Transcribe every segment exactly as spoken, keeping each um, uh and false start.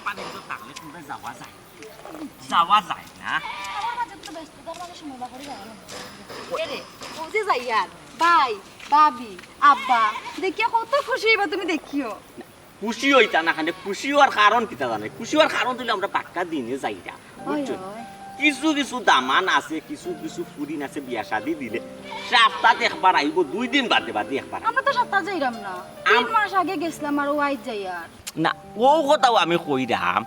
পানি তো থাকলে তোমরা যাওয়া যায়, যাওয়া যায় না। আমার মাঝে তো ব্যস্ততার মাঝে সময় বার করি যাওয়া লাগে। এরে, ও যে যাইয়ার, ভাই, ভাবি, আব্বা, দেখিয়া কত খুশি হইবা তুমি দেখিও। খুশি হইতা না, খানে খুশি হওয়ার কারণ কিতা জানে? খুশি হওয়ার কারণ হইলে আমরা পাক্কা দিনে যাইরা, বুঝছো? হয়। কিছু কিছু দামান আছে, কিছু কিছু ফুরিন আছে, বিয়া শাদি দিলে সপ্তাহে একবার আইবো, দুই দিন বাদে বাদে একবার আইবো। আমরা তো সপ্তাহে যাইরাম না, তিন আম- মাস আগে গেছিলাম আর ওয়াইজ যাইয়ার। না, ও কথাও আমি কইরাম,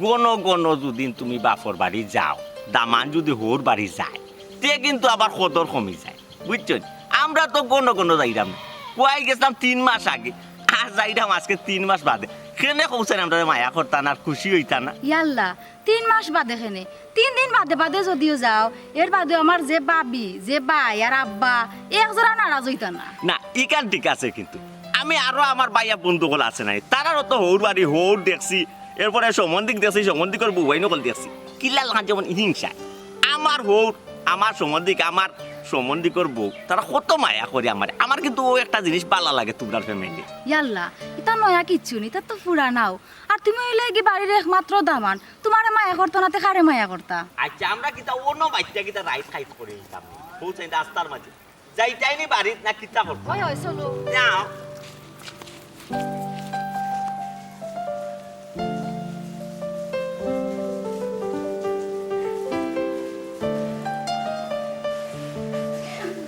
গণ গণ যদি তুমি বাপর বাড়ি যাও, দামান যদি হৌর বাড়ি যায়, তে কিন্তু আবার কদর কমি যায়, বুঝছো? আমরা তো গণ গণ যাইরাম না, কই গেছিলাম তিন মাস আগে, আর যাইরাম আজকে তিন মাস বাদে। কেনে কওছেন আমরা মায়া করতা না আর খুশি হইতা না? ইয়াল্লা, তিন মাস বাদে কেনে? তিন দিন বাদে বাদে যদিও যাও, এর বাদেও আমার যে ভাবি, যে ভাই আর আব্বা, এক জোড়া নারাজ হইতা না। না, ইখান ঠিক আছে, কিন্তু আমি আরো আমার ভাইয়া বন্ধু হল আছে নাই, তারারও তো হৌর বাড়ি, হৌর দেখছি, এরপরে সম্বন্ধিক দেখছি, সম্বন্ধিকর বউ আইন হল দেখছি, কিলা লাখান যেমন হিংসা। আমার হৌর, আমার সম্বন্ধিক, আমার সম্বন্ধিকর বউ, তারা কত মায়া করে আমার। আমার কিন্তু ও একটা জিনিস ভালা লাগে তোমরার ফ্যামিলি। ইয়াল্লা, ইতা নয়া কিচ্ছু নি, ইতা তো পুরানাও। আর তুমি হইলে কি বাড়ির একমাত্র দামান, তোমারে মায়া করতো না, তে কারে মায়া করতা? আচ্ছা, আমরা কিতা অন্য বাইচ্চা কিতা রাইত খাইত করে দিতাম? পৌঁছাই রাস্তার মাঝে। যাইতাই নি বাড়িত না কিতা করতো? ওই, ওই, চলো। যাও।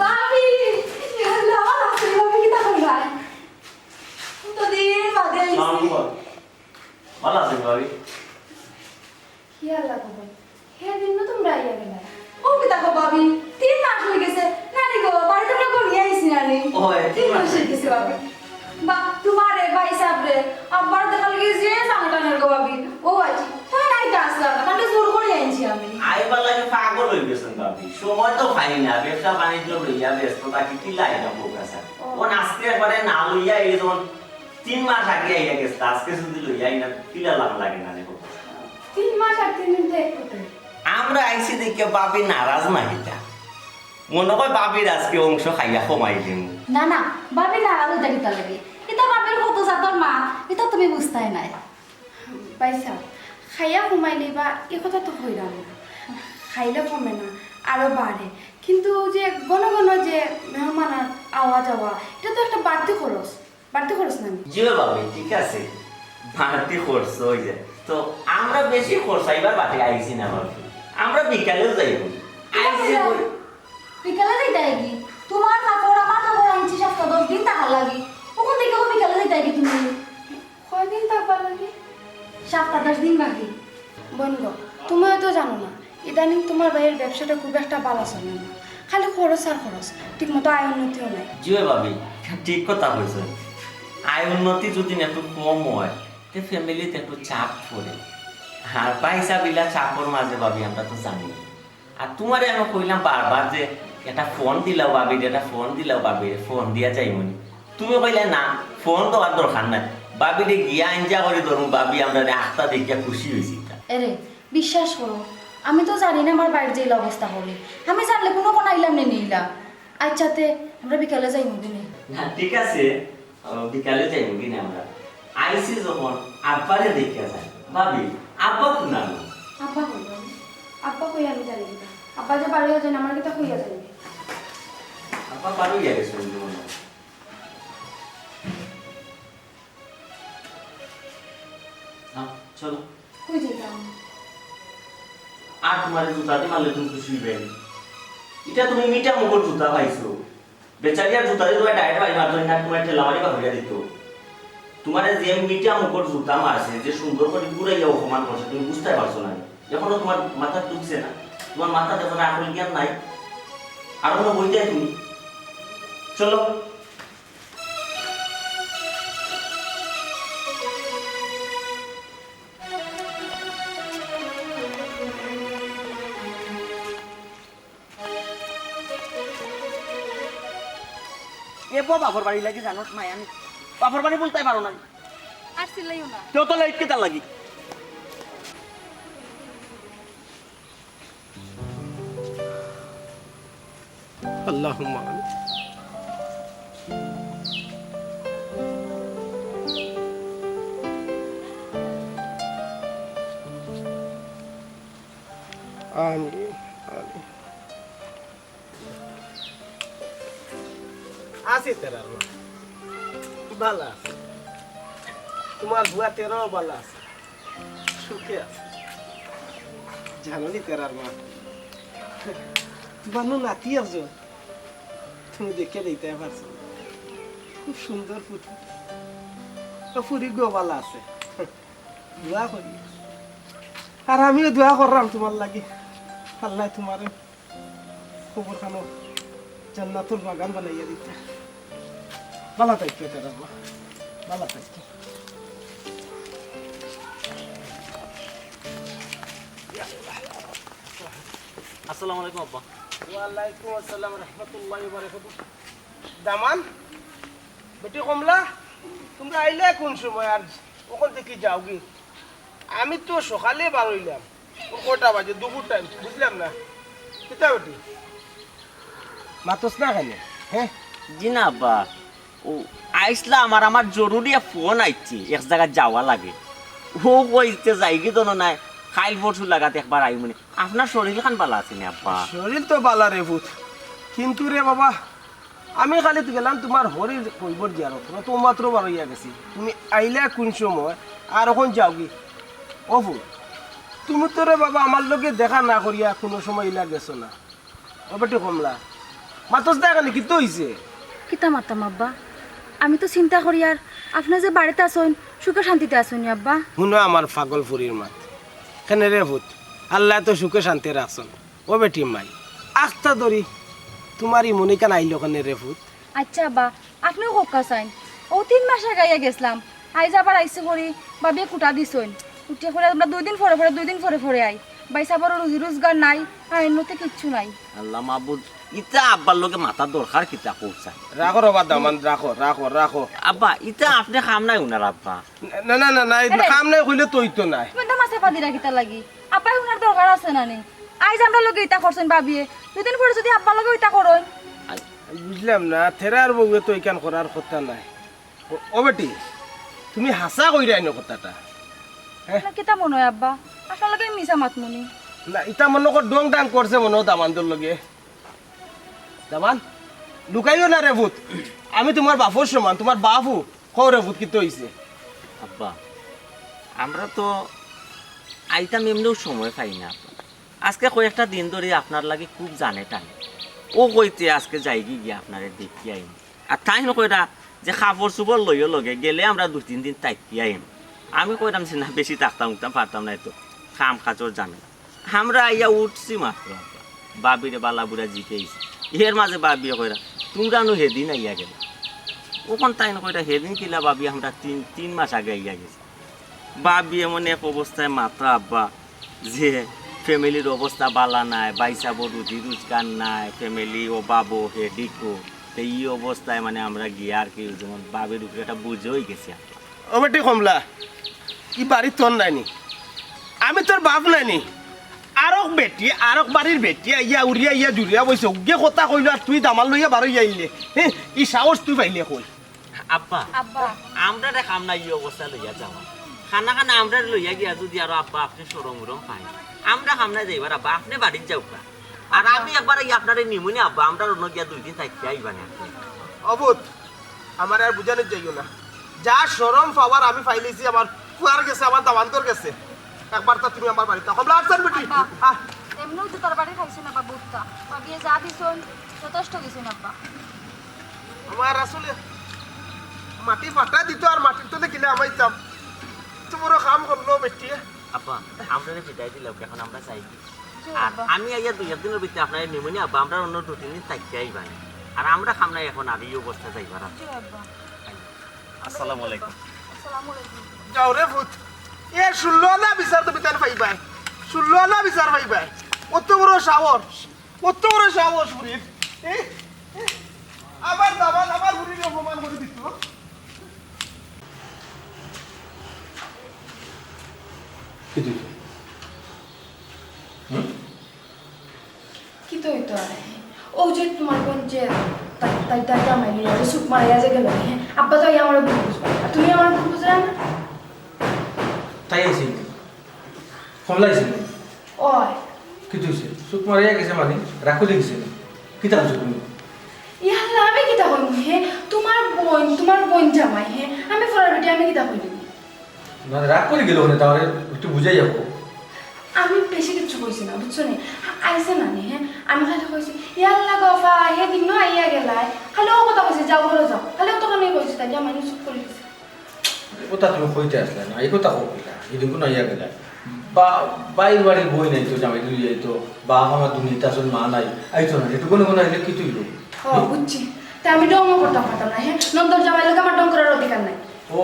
ভাবি, ইয়াল্লা, ভাবি কিতা করবা? কতদিন বাদে আইছি। আসসালামু আলাইকুম। ভালা আছইন ভাবি? কি আর লাগবো? হেদিন নু তোমরা আইয়া গেলা। ও কিতা কও ভাবি? তিন মাস হই গেছে। নানি গো, বাড়িত আমরা ঘুরিয়া আইছি নানি। ওই, তিন তিন মাস মাস। হই গেছে ভাবি। বা, তোমারে, ভাই সাবরে, আব্বার দেখা লাগি যে জানো টানের গো ভাবি। ও আইছি। তাই নাই তা আসলাম না, তাহলে জোর করি আনছি আমি। আইবার লাগি পাগল হই গেছেন ভাবি। সময় তো পাই না, ব্যবসা বাণিজ্য লইয়া ব্যস্ত থাকি, কিলা আইবা কউক্কা ছাইন। ও। ও আজকে একবারে না লইয়া এই যেমন তিন মাস আগে আইয়া গেছে, আজকে যদি লইয়া আই না, কিলা লাম লাগে না রে বাবা। তিন মাস আর তিন দিন তো এক কথাই। আমরা আইছি দেখিয়া ভাবি নারাজ না কিতা? মনো কয় ভাবির আজকে অংশ খাইয়া কমাই দিমু। না, না, ভাবি নারাজ অইতা কিতা লাগি? ইতা ভাবির কত জাতর মা, ইতা তুমি বুঝতায় নায়। ভাইসাব, খাইয়া কমাইলে বা ই কথা তো কইরাম না। খাইলে কমে না, আরো বাড়ে। কিন্তু যে ঘন ঘন যে মেহমানর আওয়া যাওয়া, ইটা তো একটা বাড়তি খরচ। বাড়তি খরচ না নি? জি ভাবি, ঠিক আছে, বাড়তি খরচ অই যায়। তো আমরা বেশি খরচাইবার বাটে আইছি না ভাবি, আমরা বিকালেউ যাইমু। আইছি কই? বিকালে যাইতায় কি? তোমার কাপড়, আমার কাপড় আনছি সপ্তাহ দশ দিন থাকার লাগি। অখন থাকি বিকালে যাইতায় কি তুমি? কয়দিন থাকবার লাগি? সপ্তাহ দশ দিন বাকি। বইন গো, তুমিও তো জানো না, ইদানিং তোমার ভাইয়ের ব্যবসাটা খুব একটা ভালা চলে না, খালি খরচ আর খরচ, ঠিকমতো আয় উন্নতিও নাই। জি অয় ভাবি, ঠিক কথা কইছইন। আয় উন্নতি যদি একটু কম অয়, তে ফ্যামিলিত একটু চাপ পড়ে। আর ভাইসাব ইলা চাপর মাঝে ভাবি, আমরা তো জানি। আর তোমারে আমি কইলাম বারবার যে একটা ফোন দিলাও ভাবিরে, একটা ফোন দিলাও ভাবিরে, ফোন দিয়া যাইমুনি। তুমি কইলায় না, ফোন দেওয়ার দরকার নাই, ভাবিরে গিয়া আইঞ্জা করি ধরমু, ভাবি আমরারে আখতা দেখিয়া খুশি অইছি। এরে, বিশ্বাস করো, আমি তো জানি না আমার ভাইর যে ইলা অবস্থা করি। আমি জানলে কুনু কুন আইলাম নে নিলা। আইচ্ছা তে, আমরা বিকালে যাইমু দিনে। না, ঠিক আছে, আহ, বিকালে যাইমু দিনে আমরা। আইছি যখন, আব্বারে দেখিয়া যাই। ভাবি, আব্বা কুনানো? আব্বা কই? আব্বা কই আমি জানি না। আব্বা যে বাড়ি অইয়া যাইন, আমার কিতা কইয়া যাইন। আব্বা বাড়ি অইয়া গেছইন মনে অয়। আহ, চলো। কই যাইতাম? আর তোমারে জুতা দি মারলে তুমি খুশি অইবায় নি? ইটা তুমি মিঠা মুখর জুতা পাইছো। বেচারির জুতা দি তোমার direct বাড়ি মারতো না, তোমার ঠেলা মারি বাহুইয়া দিত। তোমারে যে মিঠা মুখর জুতা মারছে, যে সুন্দর করি ঘুরাইয়া অপমান করছে, তুমি বুঝতায় পারছো না। এখনো তোমার মাথাত ঢুকছে না। তোমার মাথাত এখনো আকল জ্ঞান নাই। আর কোনো বইতে তুমি। চলো। এ বউ বাপর বাড়ি লাগি জানোস মায়া নি? বাপর বাড়ি বলতে পারো না। আর চিল্লাইও না। কেউ তো লেট কিতার লাগি? আল্লাহুম্মা আমিন। আমিন, আমিন। আছি তেরার মা, ভালা আছি। তুমার ফুয়া তেরাও ভালা আছে, সুখে আছে। জানো নি তেরার মা, বানু নাতি একজন, তুমি দেখিয়া দিতায় পারছো না। খুব সুন্দর ফুরি। ও ফুরিগু ভালা আছে। দোয়া করি। আর আমিও দোয়া কররাম তুমার লাগি। আল্লায় তুমারে কবরখানো জান্নাতর বাগান বানাইয়া দিতা। ভালা থাকিও তেরার মা, ভালা থাকিও। আসসালামু আলাইকুম আব্বা। ওয়ালাইকুম আসসালাম রহমতুল্লাহি ওয়া বারাকাতুহু। দামান, বেটি কমলা, তুমরা আইলায় কুন সময় আর অখন থাকি যাওগি? আমি তো সকালে বারইলাম, অখন কয়টা বাজে? দুপুর টাইম, বুঝলাম না। কিতা বেটি? মাতস না কেনে? হে? জি না আব্বা, অউ আইছলাম আর আমার জরুরি এক ফোন আইছে, এক জাগাত যাওয়া লাগে। অউ কইতে যাইগি দনো নায়, কাইল পরশু লাগাত একবার আইমুনে। আপনার শরীর খান ভালা আছে নি আব্বা? শরীর তো ভালা রে পুত, কিন্তু রে বাবা, আমি খালি তো গেলাম তুমার হরির কইবর জিয়ারত, অত মাত্র বারইয়া গেছি। তুমি আইলায় কুন সময় আর অখন যাওগি? ও পুত, তুমি তো রে বাবা আমার লগে দেখা না করিয়া কুনু সময় ইলা গেছো না। ও বেটি কমলা, মাতস না কেনে, কিতা অইছে? কিতা মাততাম আব্বা, আমি তো চিন্তা করিয়ার আপনে যে বাড়িত আছইন, সুখে শান্তিতে আছইন নি আব্বা? হুনো আমার পাগল ফুরির মাত, কেনে রে পুত, আল্লায় তো সুখে শান্তি রাখছইন। ও বেটি মাই, আখতা ধরি, তুমার ই মনখান আইলো কেনে রে পুত? আইচ্ছা আব্বা, আপনেউ কউক্কা চাইন। অউ তিন মাস আগে আইয়া গেছলাম, আইজ আবার আইছি করি, ভাবিয়ে খুটা দিছইন। খুটা করি আমরা দুইদিন পরে পরে, দুইদিন পরে পরে আই। ভাইসাবরও রুজি রুজগার নাই, আর এমনেতে কিচ্ছু নাই। আল্লা মাবুদ, ইতা আব্বার লগে মাতার দরকার কিতা কউক্কা? রাখো রে বা দামান, রাখো, রাখো, রাখো। আব্বা, ইতা আপনে কাম নাই উনার আব্বা। না, না, না, না, এই কাম নাই কইলে তো অইতো নায়। তুমি তো মাথা পাদিরা কিতার লাগি? আব্বায় হুনার দরকার আছে না নি? আইজ আমরার লগে ইতা করছইন ভাবিয়ে, দুইদিন পরে যুদি আব্বার লগেও ইতা করইন। আমি বুঝলাম না, তেরার বউয়ে তো ইখান করার কথা নায়। ও, ও বেটি, তুমি হাছা কইরায় নি কথাটা? হে? না, কিতা মনো অয় আব্বা? আপনার লগে মিছা মাতমুনি? না, ইতা মনো কর ঢং ঢাং করছে মনো অয় দামান্দর লগে। দামান, লুকাইও না রে পুত, আমি তুমার বাফর সমান, তুমার বাফ অউ। কও রে পুত, কিতা অইছে? আব্বা, আমরা তো আইতাম এমনেও সময় পাই না। আজকে কয়েকটা দিন ধরি আপনার লাগি খুব জানে টানে। অউ কইতে আজকে যাইগি গিয়া আপনারে দেখিয়া আইমু। আর তাইন কইরা যে কাপড় চোপড় লইও লগে, গেলে আমরা দুই তিন দিন থাকি আইমু। আমি কইরাম যে না, বেশি থাকতাম উঠতাম পারতাম না, এত কাম কাজর ঝামেলা। আমরা আইয়া উঠছি মাত্র, আব্বা। ভাবিরে ভালা বুরা জিকাইছি। এর মাঝে ভাবিয়ে কইরা, "তুমরা নু হেদিন আইয়া গেলা।" অখন তাইন কইরা, "হেদিন কিলা ভাবি, আমরা তিন, তিন মাস আগে আইয়া গেছি।" ভাবি এমন এক অবস্থায় মাতরা আব্বা, যে family-র অবস্থা ভালা নায়, ভাইসাবর রুজি রুজগার নাই, family অভাবো, হেডিকো। তে ই অবস্থায় মানে আমরা গিয়া আর কি যেমন ভাবির উপরে একটা বুঝ অইগেছি আব্বা। ও বেটি কমলা, ই বাড়ি তোর নায়নি? আমি তোর বাফ নায়নি? আরক বেটি, আরক বাড়ির বেটি আইয়া উড়িয়া আইয়া জুড়িয়া বইছে। অগে কথা কইলো আর তুই দামান লইয়া বারইয়া আইলে। হে, ই সাহস তুই পাইলে কই? আব্বা, আব্বা। আমরারে কাম নাই ই অবস্থায় লইয়া যাওয়া। কানা কানা আমরারে লইয়া গিয়া যুদি আরো আব্বা আপনে শরম উরম পাইন, আমরা কাম নাই যাইবার আব্বা, আপনে বাড়িত যাউক্কা। আর আমি একবার আইয়া আপনারে নিমুনে আব্বা, আমরার অনো গিয়া দুই দিন থাকি আইবানে আপনে। ও পুত, আমারে আর বুঝানিত যাইও না। যা শরম পাওয়ার আমি পাইলিছি আমার ফুয়ার গেছে, আমার দামান্দর গেছে। একবার তা তুমি আমার বাড়িত থাকো। কমলা, আফসান বেটি। আব্বা, আহ। এমনেও জুতার বাড়ি খাইছো না বাবু, উঠতা। ভাবিয়ে যা দিছইন, যথেষ্ট দিছইন আব্বা। আমার আসলে মাটি ফাটা দিত আর মাটির তলে গিলে আমাইতাম। এত বড় কাম করলো বেটিয়ে। আব্বা, আমরারে বিদায় দিলাউক্কা, এখন আমরা যাইগি। জি, আর আব্বা। আমি আইয়া দুই একদিনর ভিতরে আপনারে নিমুনে আব্বা, আমরার অনো দুই তিন দিন থাকি আইবানে। আর আমরা কাম নাই এখন আর ই অবস্থা যাইবার আর। জি, আব্বা। আসসালামু আলাইকুম। আসসালামু আলাইকুম। যাও রে পুত, এ ষোলো আনা বিচার তুমি তার পাইবায়, ষোলো আনা বিচার পাইবায়। অত বড় সাহস, অত বড় সাহস ফুরির। এ, এ, আমার দামান, আমার ফুরির অপমান করি দিত। কি দিত? হুম? কিতা অইতো আর? অউ যে তুমার বোন যে তাই, তাই, তাই জামাই লইয়া যে সুখ মারাইয়া যে গেল, হে? আব্বা তো আইয়া আমারে ভুল বুঝবা। আর তুমি আমারে ভুল বুঝরায় না? তাই আইছে নি? কমলা আইছে নি? অয়। কিতা অইছে? চুপ মারিয়া গেছে মানে? রাগ করি গেছে নি? কিতা কইছো তুমি? ইয়াল্লা, আমি কিতা কইমু হে? তুমার বইন, তুমার বইন জামাই হে? আমি ফরার বেটি, আমি কিতা কইমু? না, রাগ করি গেল মানে, তাহলে একটু বুঝাইয়া কও। আমি বেশি কিচ্ছু কইছি না, বুঝছো নি? আইছে না নি, হে? আমি খালি কইছি, "ইয়াল্লা গো আফা, হে দিন আইয়া গেলায়।" খালি অউ কথা কইছি, "যাও ঘরো যাও।" খালি অতখানি কইছি, তাই আমার চুপ করি গেছে। এই কথা তুমি কইতে আসলে না, এই কথা কও কিতা? এদিন কোন আইয়া গেলা? বা, বাইর বাড়ির বইন আইতো, জামাই লইয়া আইতো, বা আমার দুনিয়াতে আসল মা নাই, আইতো না, একটু কোনো কোনো আইলে কিতা অইলো? ও, বুঝছি। তা আমি ঢং করতাম পারতাম না, হে? নন্দর জামাই লগে আমার ঢং করার অধিকার নাই। ও,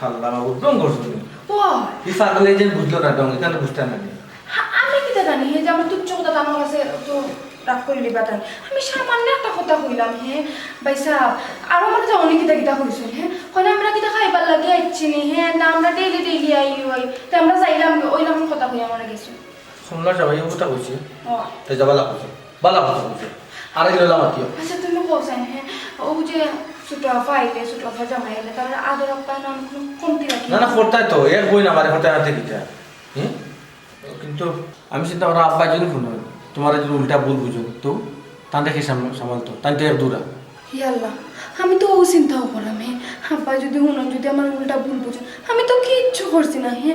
আল্লাহ মাবুদ, ঢং করছো তুমি। ও। এই পাগলে যে বুঝলো না ঢং, এখানে বুঝতে না নি। হা, আমি কিতা জানি, হে যে আমার তুচ্ছ কথা আমার কাছে তো রাগ করিলিবা তাই। আমি সামান্য একটা কথা কইলাম, হে, ভাইসাব, আরো মানে যে অনেক কিতা কিতা কইছইন, হে, কইন আমরা কিতা খাইবার লাগি আইছি নি, হে, না আমরা ডেইলি ডেইলি আই অই, তে আমরা যাইলাম, অইলাম কথা কই আমরা গেছি। কমলা যাবা, এই কথা কইছে। ও। তে যাবা লাগছে। বালা কথা কইছে। আর এই লইলা মাতিও। আচ্ছা, তুমি কও চাইন, হে, অউ যে ছোট আফা আইলে, ছোট আফা জামাই আইলে, তার আদর আপ্যায়ন আমি কোনো কমতি রাখি না, না। না, করতায় তো, এক বইন আমারে করতায় না, তে কিতা? হুম? কিন্তু আমি চিন্তা করি, আব্বা যদি হুনইন, তুমারে যদি উল্টা ভুল বুঝইন, তো তানরে কে সাম-, সামালতো, তান তো এক দূরা। ইয়া আল্লাহ, আমি তো অউ চিন্তাও করলাম, হে, আব্বা যদি হুনইন, যদি আমারে উল্টা ভুল বুঝইন, আমি তো কিচ্ছু করছি না, হে,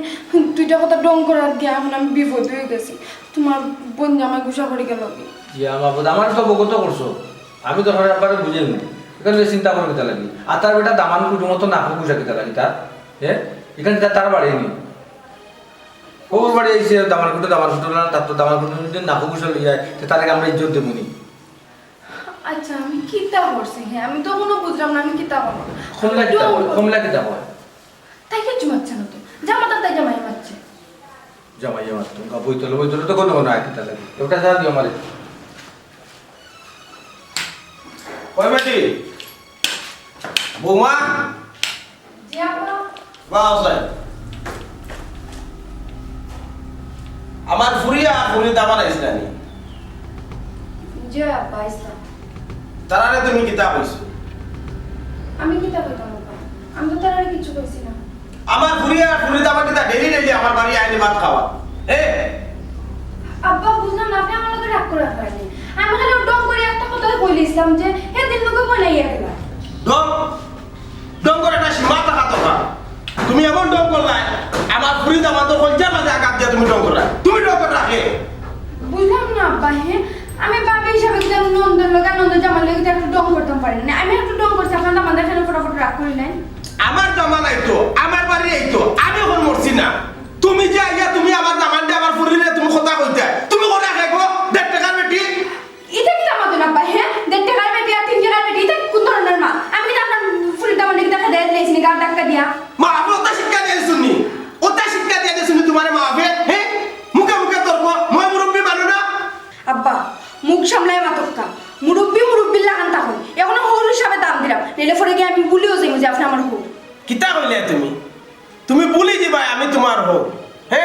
দুইটা কথা ঢং করাত গিয়া অখন আমি বিপদো অই গেছি। তুমার বইন জামাই গুসা করি গেল কি? ইয়া মাবুদ, আমারে তো অবগত করছো, আমি তো আব্বারে বুঝাইমু। এখানে চিন্তা করো কিতা লাগি? আর তার বেটা দামান কুটুম তো নাকো গুসা কিতা লাগি তার? হে? এখানে তার, তার বাড়ি নি। অউ বাড়ি আইছে, দামান কুটু, দামান কুটু না, তার তো দামান কুটু যদি নাকো গুসা লইয়া আয়, তে তারে আমরা ইজ্জত দেবো নি। আচ্ছা, আমি কিতা করছি? হে, আমি তো কোনো বুঝলাম না, আমি কিতা করলাম? কমলা কিতা কয়? কমলা কিতা কয়? তাই কিচ্ছু মাতছে না তো। যা মাতার তাই জামাই মাতছে। জামাই মাততো, বইতলে, বইতলে তো কোনো কোনো আয় কিতা লাগি। ওটা চা দিও আমারে। কই বেটি? বৌমা? জি আব্বা। বাহ, স্যার। আমার ফুরিয়া, ফুরি দামান আইছলা নি? জি আব্বা, আইছলাম। তারারে তুমি কিতা কইছো? আমি কিতা কইতাম আব্বা? আমি তো তারারে কিচ্ছু কইছি না। আমার ফুরিয়া, ফুরি দামান কিতা ডেইলি ডেইলি আমার বাড়ি আইনি ভাত খাওয়া? এ? আব্বা, বুঝলাম না, আপনি আমার লগে রাগ করার কারণে। আমি খালি ঢং করি একটা কথা কইলিছিলাম যে, "হে দিন লোকে বনাইয়া গেলা।" ঢং? ঢং করার একটা সীমা থাকা দরকার। তুমি এমন ঢং করলায়, আমার ফুরি দামান্দর কলজার মাঝে আঘাত দিয়া তুমি ঢং করলায়। তুমি ঢং করলায় কে? বুঝলাম না আব্বা, হে? আমি ভাবি হিসাবে কিতা নন্দর লগে, নন্দর জামাইর লগে কিতা একটু ঢং করতাম পারি না? আমি একটু ঢং করছি, আপনার দামান্দে কেনে ফটাফট রাগ করি নাই? আমার দামান আইতো, আমার বাড়ি আইতো, আমি অখন মরছি না। তুমি যে আইয়া তুমি আমার দামান্দরে, আমার ফুরিরে তুমি কথা কইতায়, তুমি কইরায় কে গো, দেড় টেকার বেটি? ইটা কিতা মাতইন আব্বা, হে? দেড় টেকার বেটি আর তিন টেকার বেটি, ইটা কোন ধরনের মাত? আমি কিতা আপনার ফুরির দামান্দরে কিতা খেদাইয়া দিলাইছি নি, গার ধাক্কা দিয়া? মা বাপে অতা শিক্ষা দিয়া দিছইন নি? অতা শিক্ষা দিয়া দিছইন নি তুমারে মা বাপে? হে? মুখে মুখে তর্ক, মই মুরব্বি মানো না? আব্বা, মুখ সামলাইয়া মাতউক্কা। মুরব্বি মুরব্বির লাখান থাকইন। অখনো হউর হিসাবে দাম দিরাম। নাইলে পরে গিয়া আমি ভুলিও যাইমু যে আপনে আমার হউর। কিতা কইলায় তুমি? তুমি ভুলি যিবায় আমি তুমার হউর? হে?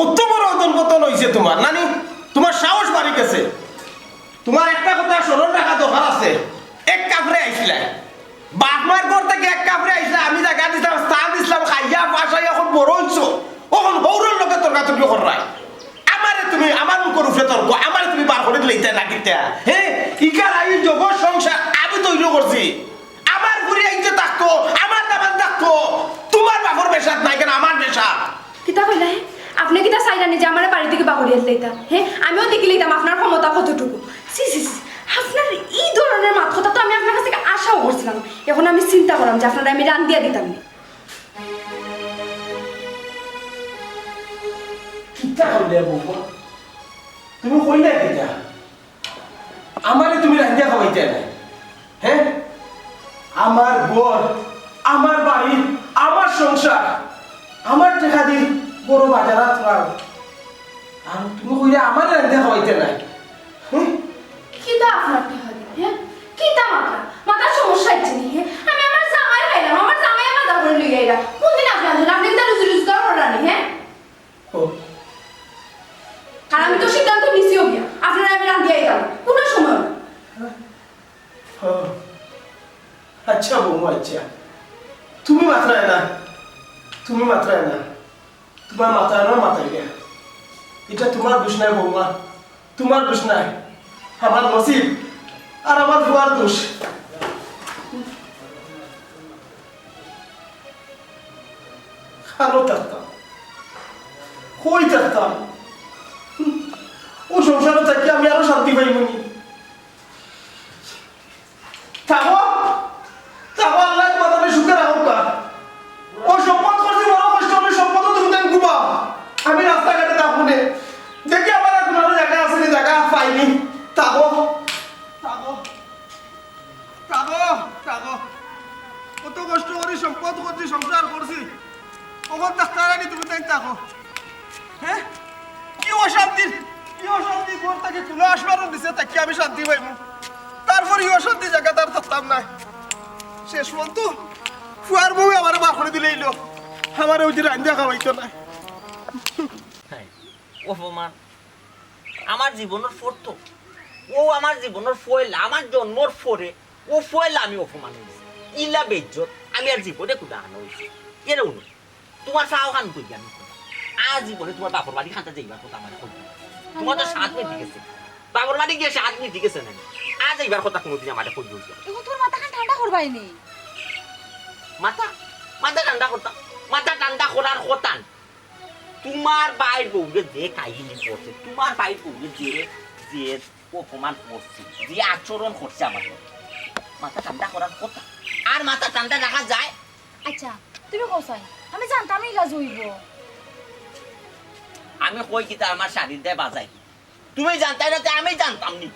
অত বড় অধঃপতন অইছে তুমার, না নি? তুমার সাহস বাড়ি গেছে। তুমার একটা কথা স্মরণ রাখা দরকার আছে। এক কাফরে আইছলায়। বাপ মার ঘর থাকি এক কাফরে আইছলায়, আমি জাগা দিছলাম, স্থান দিছলাম, খাইয়া বাসায় অখন বড় অইছো। অখন হউরর লগে তর্কাতর্কি কররায়। আমারে তুমি, আমার মুখর উপরে তর্ক, আমারে তুমি বার করি দিলাইতায় না কিতা? হে? ইকার আয়ু জগৎ সংসার আমি তৈরি করছি। আমার ফুরি আইতে থাকতো, আমার দামান থাকতো। তুমার বাপর বেশাত নাই কেনে, আমার বেশাত। কিতা কইলা হে? আপনে কিতা চাইরা নি যে আমারে বাড়ি থাকি বার করিয়া দিলাইতা? হে? আমিও দেখিলাইতাম আপনার ক্ষমতা কতটুকু। ছি, ছি, ছি, আপনার ই ধরনের মাত কথা তো আমি আপনার কাছ থাকি আশাও করছিলাম না। অখন আমি চিন্তা করলাম যে আপনারে আমি রান্দিয়া দিতাম নি। কিতা কইলায় বৌমা? তুমি কইলায় কিতা? আমারে তুমি রান্দিয়া খাওয়াইতায় নায়, হে? আমার ঘর, আমার বাড়ি, আমার সংসার, আমার টেকা দি বড় বাজারাত যাও। আর তুমি কইরায় আমারে রান্দিয়া খাওয়াইতায় নায়, হুম? কিতা আপনার টেকা দি, হে? কিতা মাতরা? মাথার সমস্যা অইছে নি, হে? আমি আমার জামাইরে খাইলাম, আমার জামাইয়ে বাজার করি লইয়া আইরা। কুনদিন আপনে আনছইন? আপনে কিতা রুজি রোজগার কররা নি, হে? ও। আর আমি তো সিদ্ধান্ত নিছিও গিয়া, আপনারে আমি রান্দিয়া দিতাম না, কুনু সময় না। ও। আচ্ছা বৌমা, আচ্ছা। তুমি মাতরায় না, তুমি মাতরায় না। তুমার মাতায় না মাতাইলে। ইটা তুমার দুষ নায় বৌমা, তুমার দুষ নায়, আমার নসিব আর আমার ফুয়ার দুষ। কানো থাকতাম, কই থাকতাম? অউ সংসারো থাকি আমি আরো শান্তি পাইমুনি? থাকো, থাকো, আল্লায় তুমার সুখে রাখউক্কা। অউ সম্পদ করছি বড় কষ্ট, অউ সম্পদও তুমি তাইন ঘুমাও। আমি রাস্তাঘাটে থাকমুনে। দেখি আমার আর কুনু জাগা আছে নি, জাগা পাইনি। থাকো, থাকো, থাকো, থাকো। কত কষ্ট করি সম্পদ করছি, সংসার করছি। অখন থাকতায় নানি তুমি তাইন থাকো। হে? কি অশান্তির, কি অশান্তি, ঘর থাকি তুলা আসমানও নিচে থাকি আমি শান্তি পাইমু। তারপর ই অশান্তি জাগাত আর থাকতাম নায়। শেষ পর্যন্ত ফুয়ার বউয়ে আমারে বার করি দিলাইলো। আমারে অউ যে রান্দিয়া খাওয়াইতো নায়। অপমান। আমার জীবনর প্রথম, অউ আমার জীবনর পয়লা, আমার জন্মর পরে অউ পয়লা আমি অপমান অইছি। ইলা বেইজ্জত আমি আর জীবনে কুনু আনা অইছি। এরে হুনো, তুমার চাও খান কই আমি কই। আজ জীবনে তুমার বাপর বাড়ি খান্তা যাইবার কথা আমারে কই। তুমার তো সাত মিনিট গেছে। বাপর বাড়ি গিয়া সাত মিনিট গেছে না। আজ যাইবার কথা কুনুদিন আমারে কই অইছে। এখন তুমার মাথা খান ঠান্ডা করবায়নি। মাথা, মাথা ঠান্ডা করতাম। মাথা ঠান্ডা করার কথা না। তুমার ভাইর বউরে যে কাহিনী করছে, তুমার ভাইর বউরে যে, যে অপমান করছে, যে আচরণ করছে আমার লগে, মাথা ঠান্ডা করার কথা। আর মাথা ঠান্ডা রাখা যায়? আচ্ছা, তুমি কও চাইন, আমি জানতাম ইলা অইবো। আমি কই কিতা আমার শাড়ির দায় বাজাই। তুমি জানতায় না, তে আমি জানতাম নি।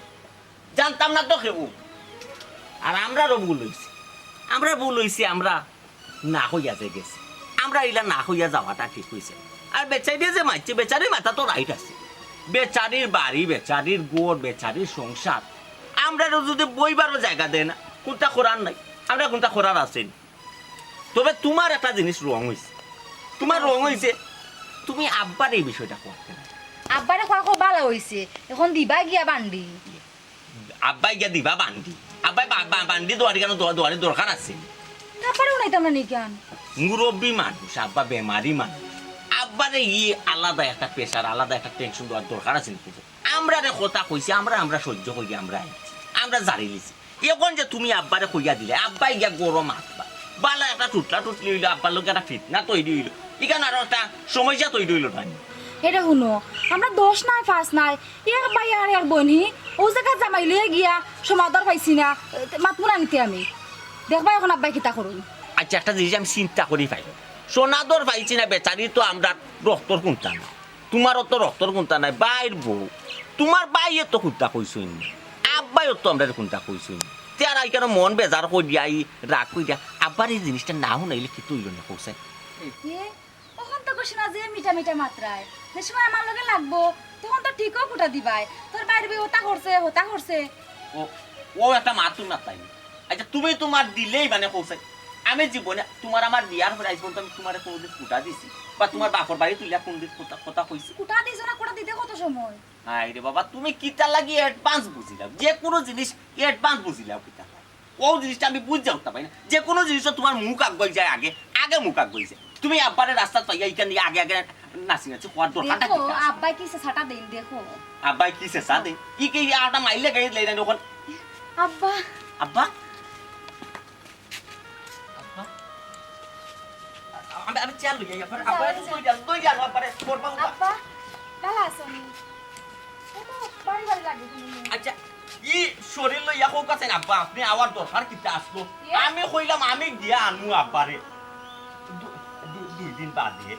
জানতাম না তো কেউ। আর আমরারও ভুল অইছে। আমরা ভুল অইছে, আমরা না কইয়া যে গেছি। আমরা ইলা না কইয়া যাওয়াটা ঠিক অইছে। আর বেচারিয়ে যে মারছে, বেচারির মাথা তো right আছে। বেচারির বাড়ি, বেচারির ঘর, বেচারির সংসার। আমরারও যদি বইবারও জাগা দেয় না, কুনতা করার নাই। আমরা কুনতা করার আছে নি। তবে তুমার একটা জিনিস wrong অইছে। তুমার wrong অইছে, তুমি আব্বারে ই বিষয়টা কইতে না। আব্বারে কওয়া খুব ভালা অইছে, এখন দিবা গিয়া বান্ডি। আব্বায় গিয়া দিবা বান্ডি। আব্বায় বা-, বা-, বান্ডি দেওয়ার কেনে, দেওয়া-, দেওয়ার দরকার আছে? তারপরে উনাইতাম না নি কেন? মুরব্বি মানুষ, আব্বা বেমারি মানুষ। আব্বারে ই আলাদা একটা pressure, আলাদা একটা tension দেওয়ার দরকার আছে নি? আমরারে কথা কইছে, আমরা, আমরা সহ্য করি, আমরা আইছি। আমরা জারি লিছি। এখন যে তুমি আব্বারে কইয়া দিলে, আব্বায় গিয়া গরম আব্বা। ভালা একটা টুটলা টুটলি অইলো, আব্বার লগে একটা ফিতনা তৈরি অইলো। ইখান আরো একটা সমস্যা তৈরি অইলো না নি? এরে হুনো, আমরা দশ নায়, পাঁচ নায়, এক ভাই আর এক বইন হি, অউ জাগাত জামাই লইয়া গিয়া সমাদর পাইছি না, মাতমু না নি তে আমি। দেখবায় এখন আব্বায় কিতা করইন। আচ্ছা, একটা জিনিস আমি চিন্তা করি পাই, সমাদর পাইছি না, বেচারি তো আমরার রক্তর কুন্তা না, তুমারও তো রক্তর কুন্তা নায়, ভাইর বউ, তুমার ভাইয়ে তো কুন্তা কইছইন না, আব্বায়ও তো আমরারে কুন্তা কইছইন না। তে আর ইখানো মন বেজার করিয়া, ই রাগ করিয়া, আব্বারে ই জিনিসটা না হুনাইলে কিতা অইলো নি কও চাইন? এ, অখন তো কইছি না যে মিঠা মিঠা মাতরায়। যে সময় আমার লগে লাগবো, তখন তো ঠিকও খুটা দিবায়। তোর ভাইর বউ হতা করছে, হতা করছে। ও, ও একটা মাত তুই মাতরায় নি। আচ্ছা, তুমি তুমার দিলেই মানে কও চাইন। আমি জীবনে তুমার আমার বিয়ার পরে আইজ পর্যন্ত আমি তুমারে কুনুদিন খুটা দিছি? বা তুমার বাপর বাড়ি তুলিয়া কুনুদিন কথা, কথা কইছি? খুটা দিছো না, খুটা দিতে কত সময়? হায় রে বাবা, তুমি কিতার লাগি advance বুঝিলাও? যে কুনু জিনিস advance বুঝিলাও কিতার লাগি? অউ জিনিসটা আমি বুঝিয়া উঠতাম পারি না। যে কুনু জিনিসও তুমার মুখ আগুয়াই যায় আগে, আগে মুখ আগুয়াই যায়। তুমি আব্বারে রাস্তাত পাইয়া ইখান দিয়া আগে আগে নাচি নাচি কওয়ার দরকারটা দেখো, কিতা আছে? আব্বায় কি ছেছাটা দেইন, দেখো। আব্বায় কি ছেছা দেইন? ই কি আটা মাইলে গাড়ি লই যান অখন? আব্বা। আব্বা? আব্বা? আমি, আমি চেয়ার লই আই, আব্বা। আব্বা, যাও, একটু যাও। দই দেন, দই দেন, আব্বারে, পড়বা উঠা। আব্বা, ভালা আছো নি? ও তো বাড়ি বাড়ি লাগে কোনো মেয়ে। আচ্ছা, ই শরীর লইয়া কউক্কা চাইন আব্বা, আপনে আওয়ার দরকার কিতা আছলো? ইয়ে? আমি কইলাম আমি গিয়া আনমু আব্বারে। দু-, দু-, দুই দিন বাদে।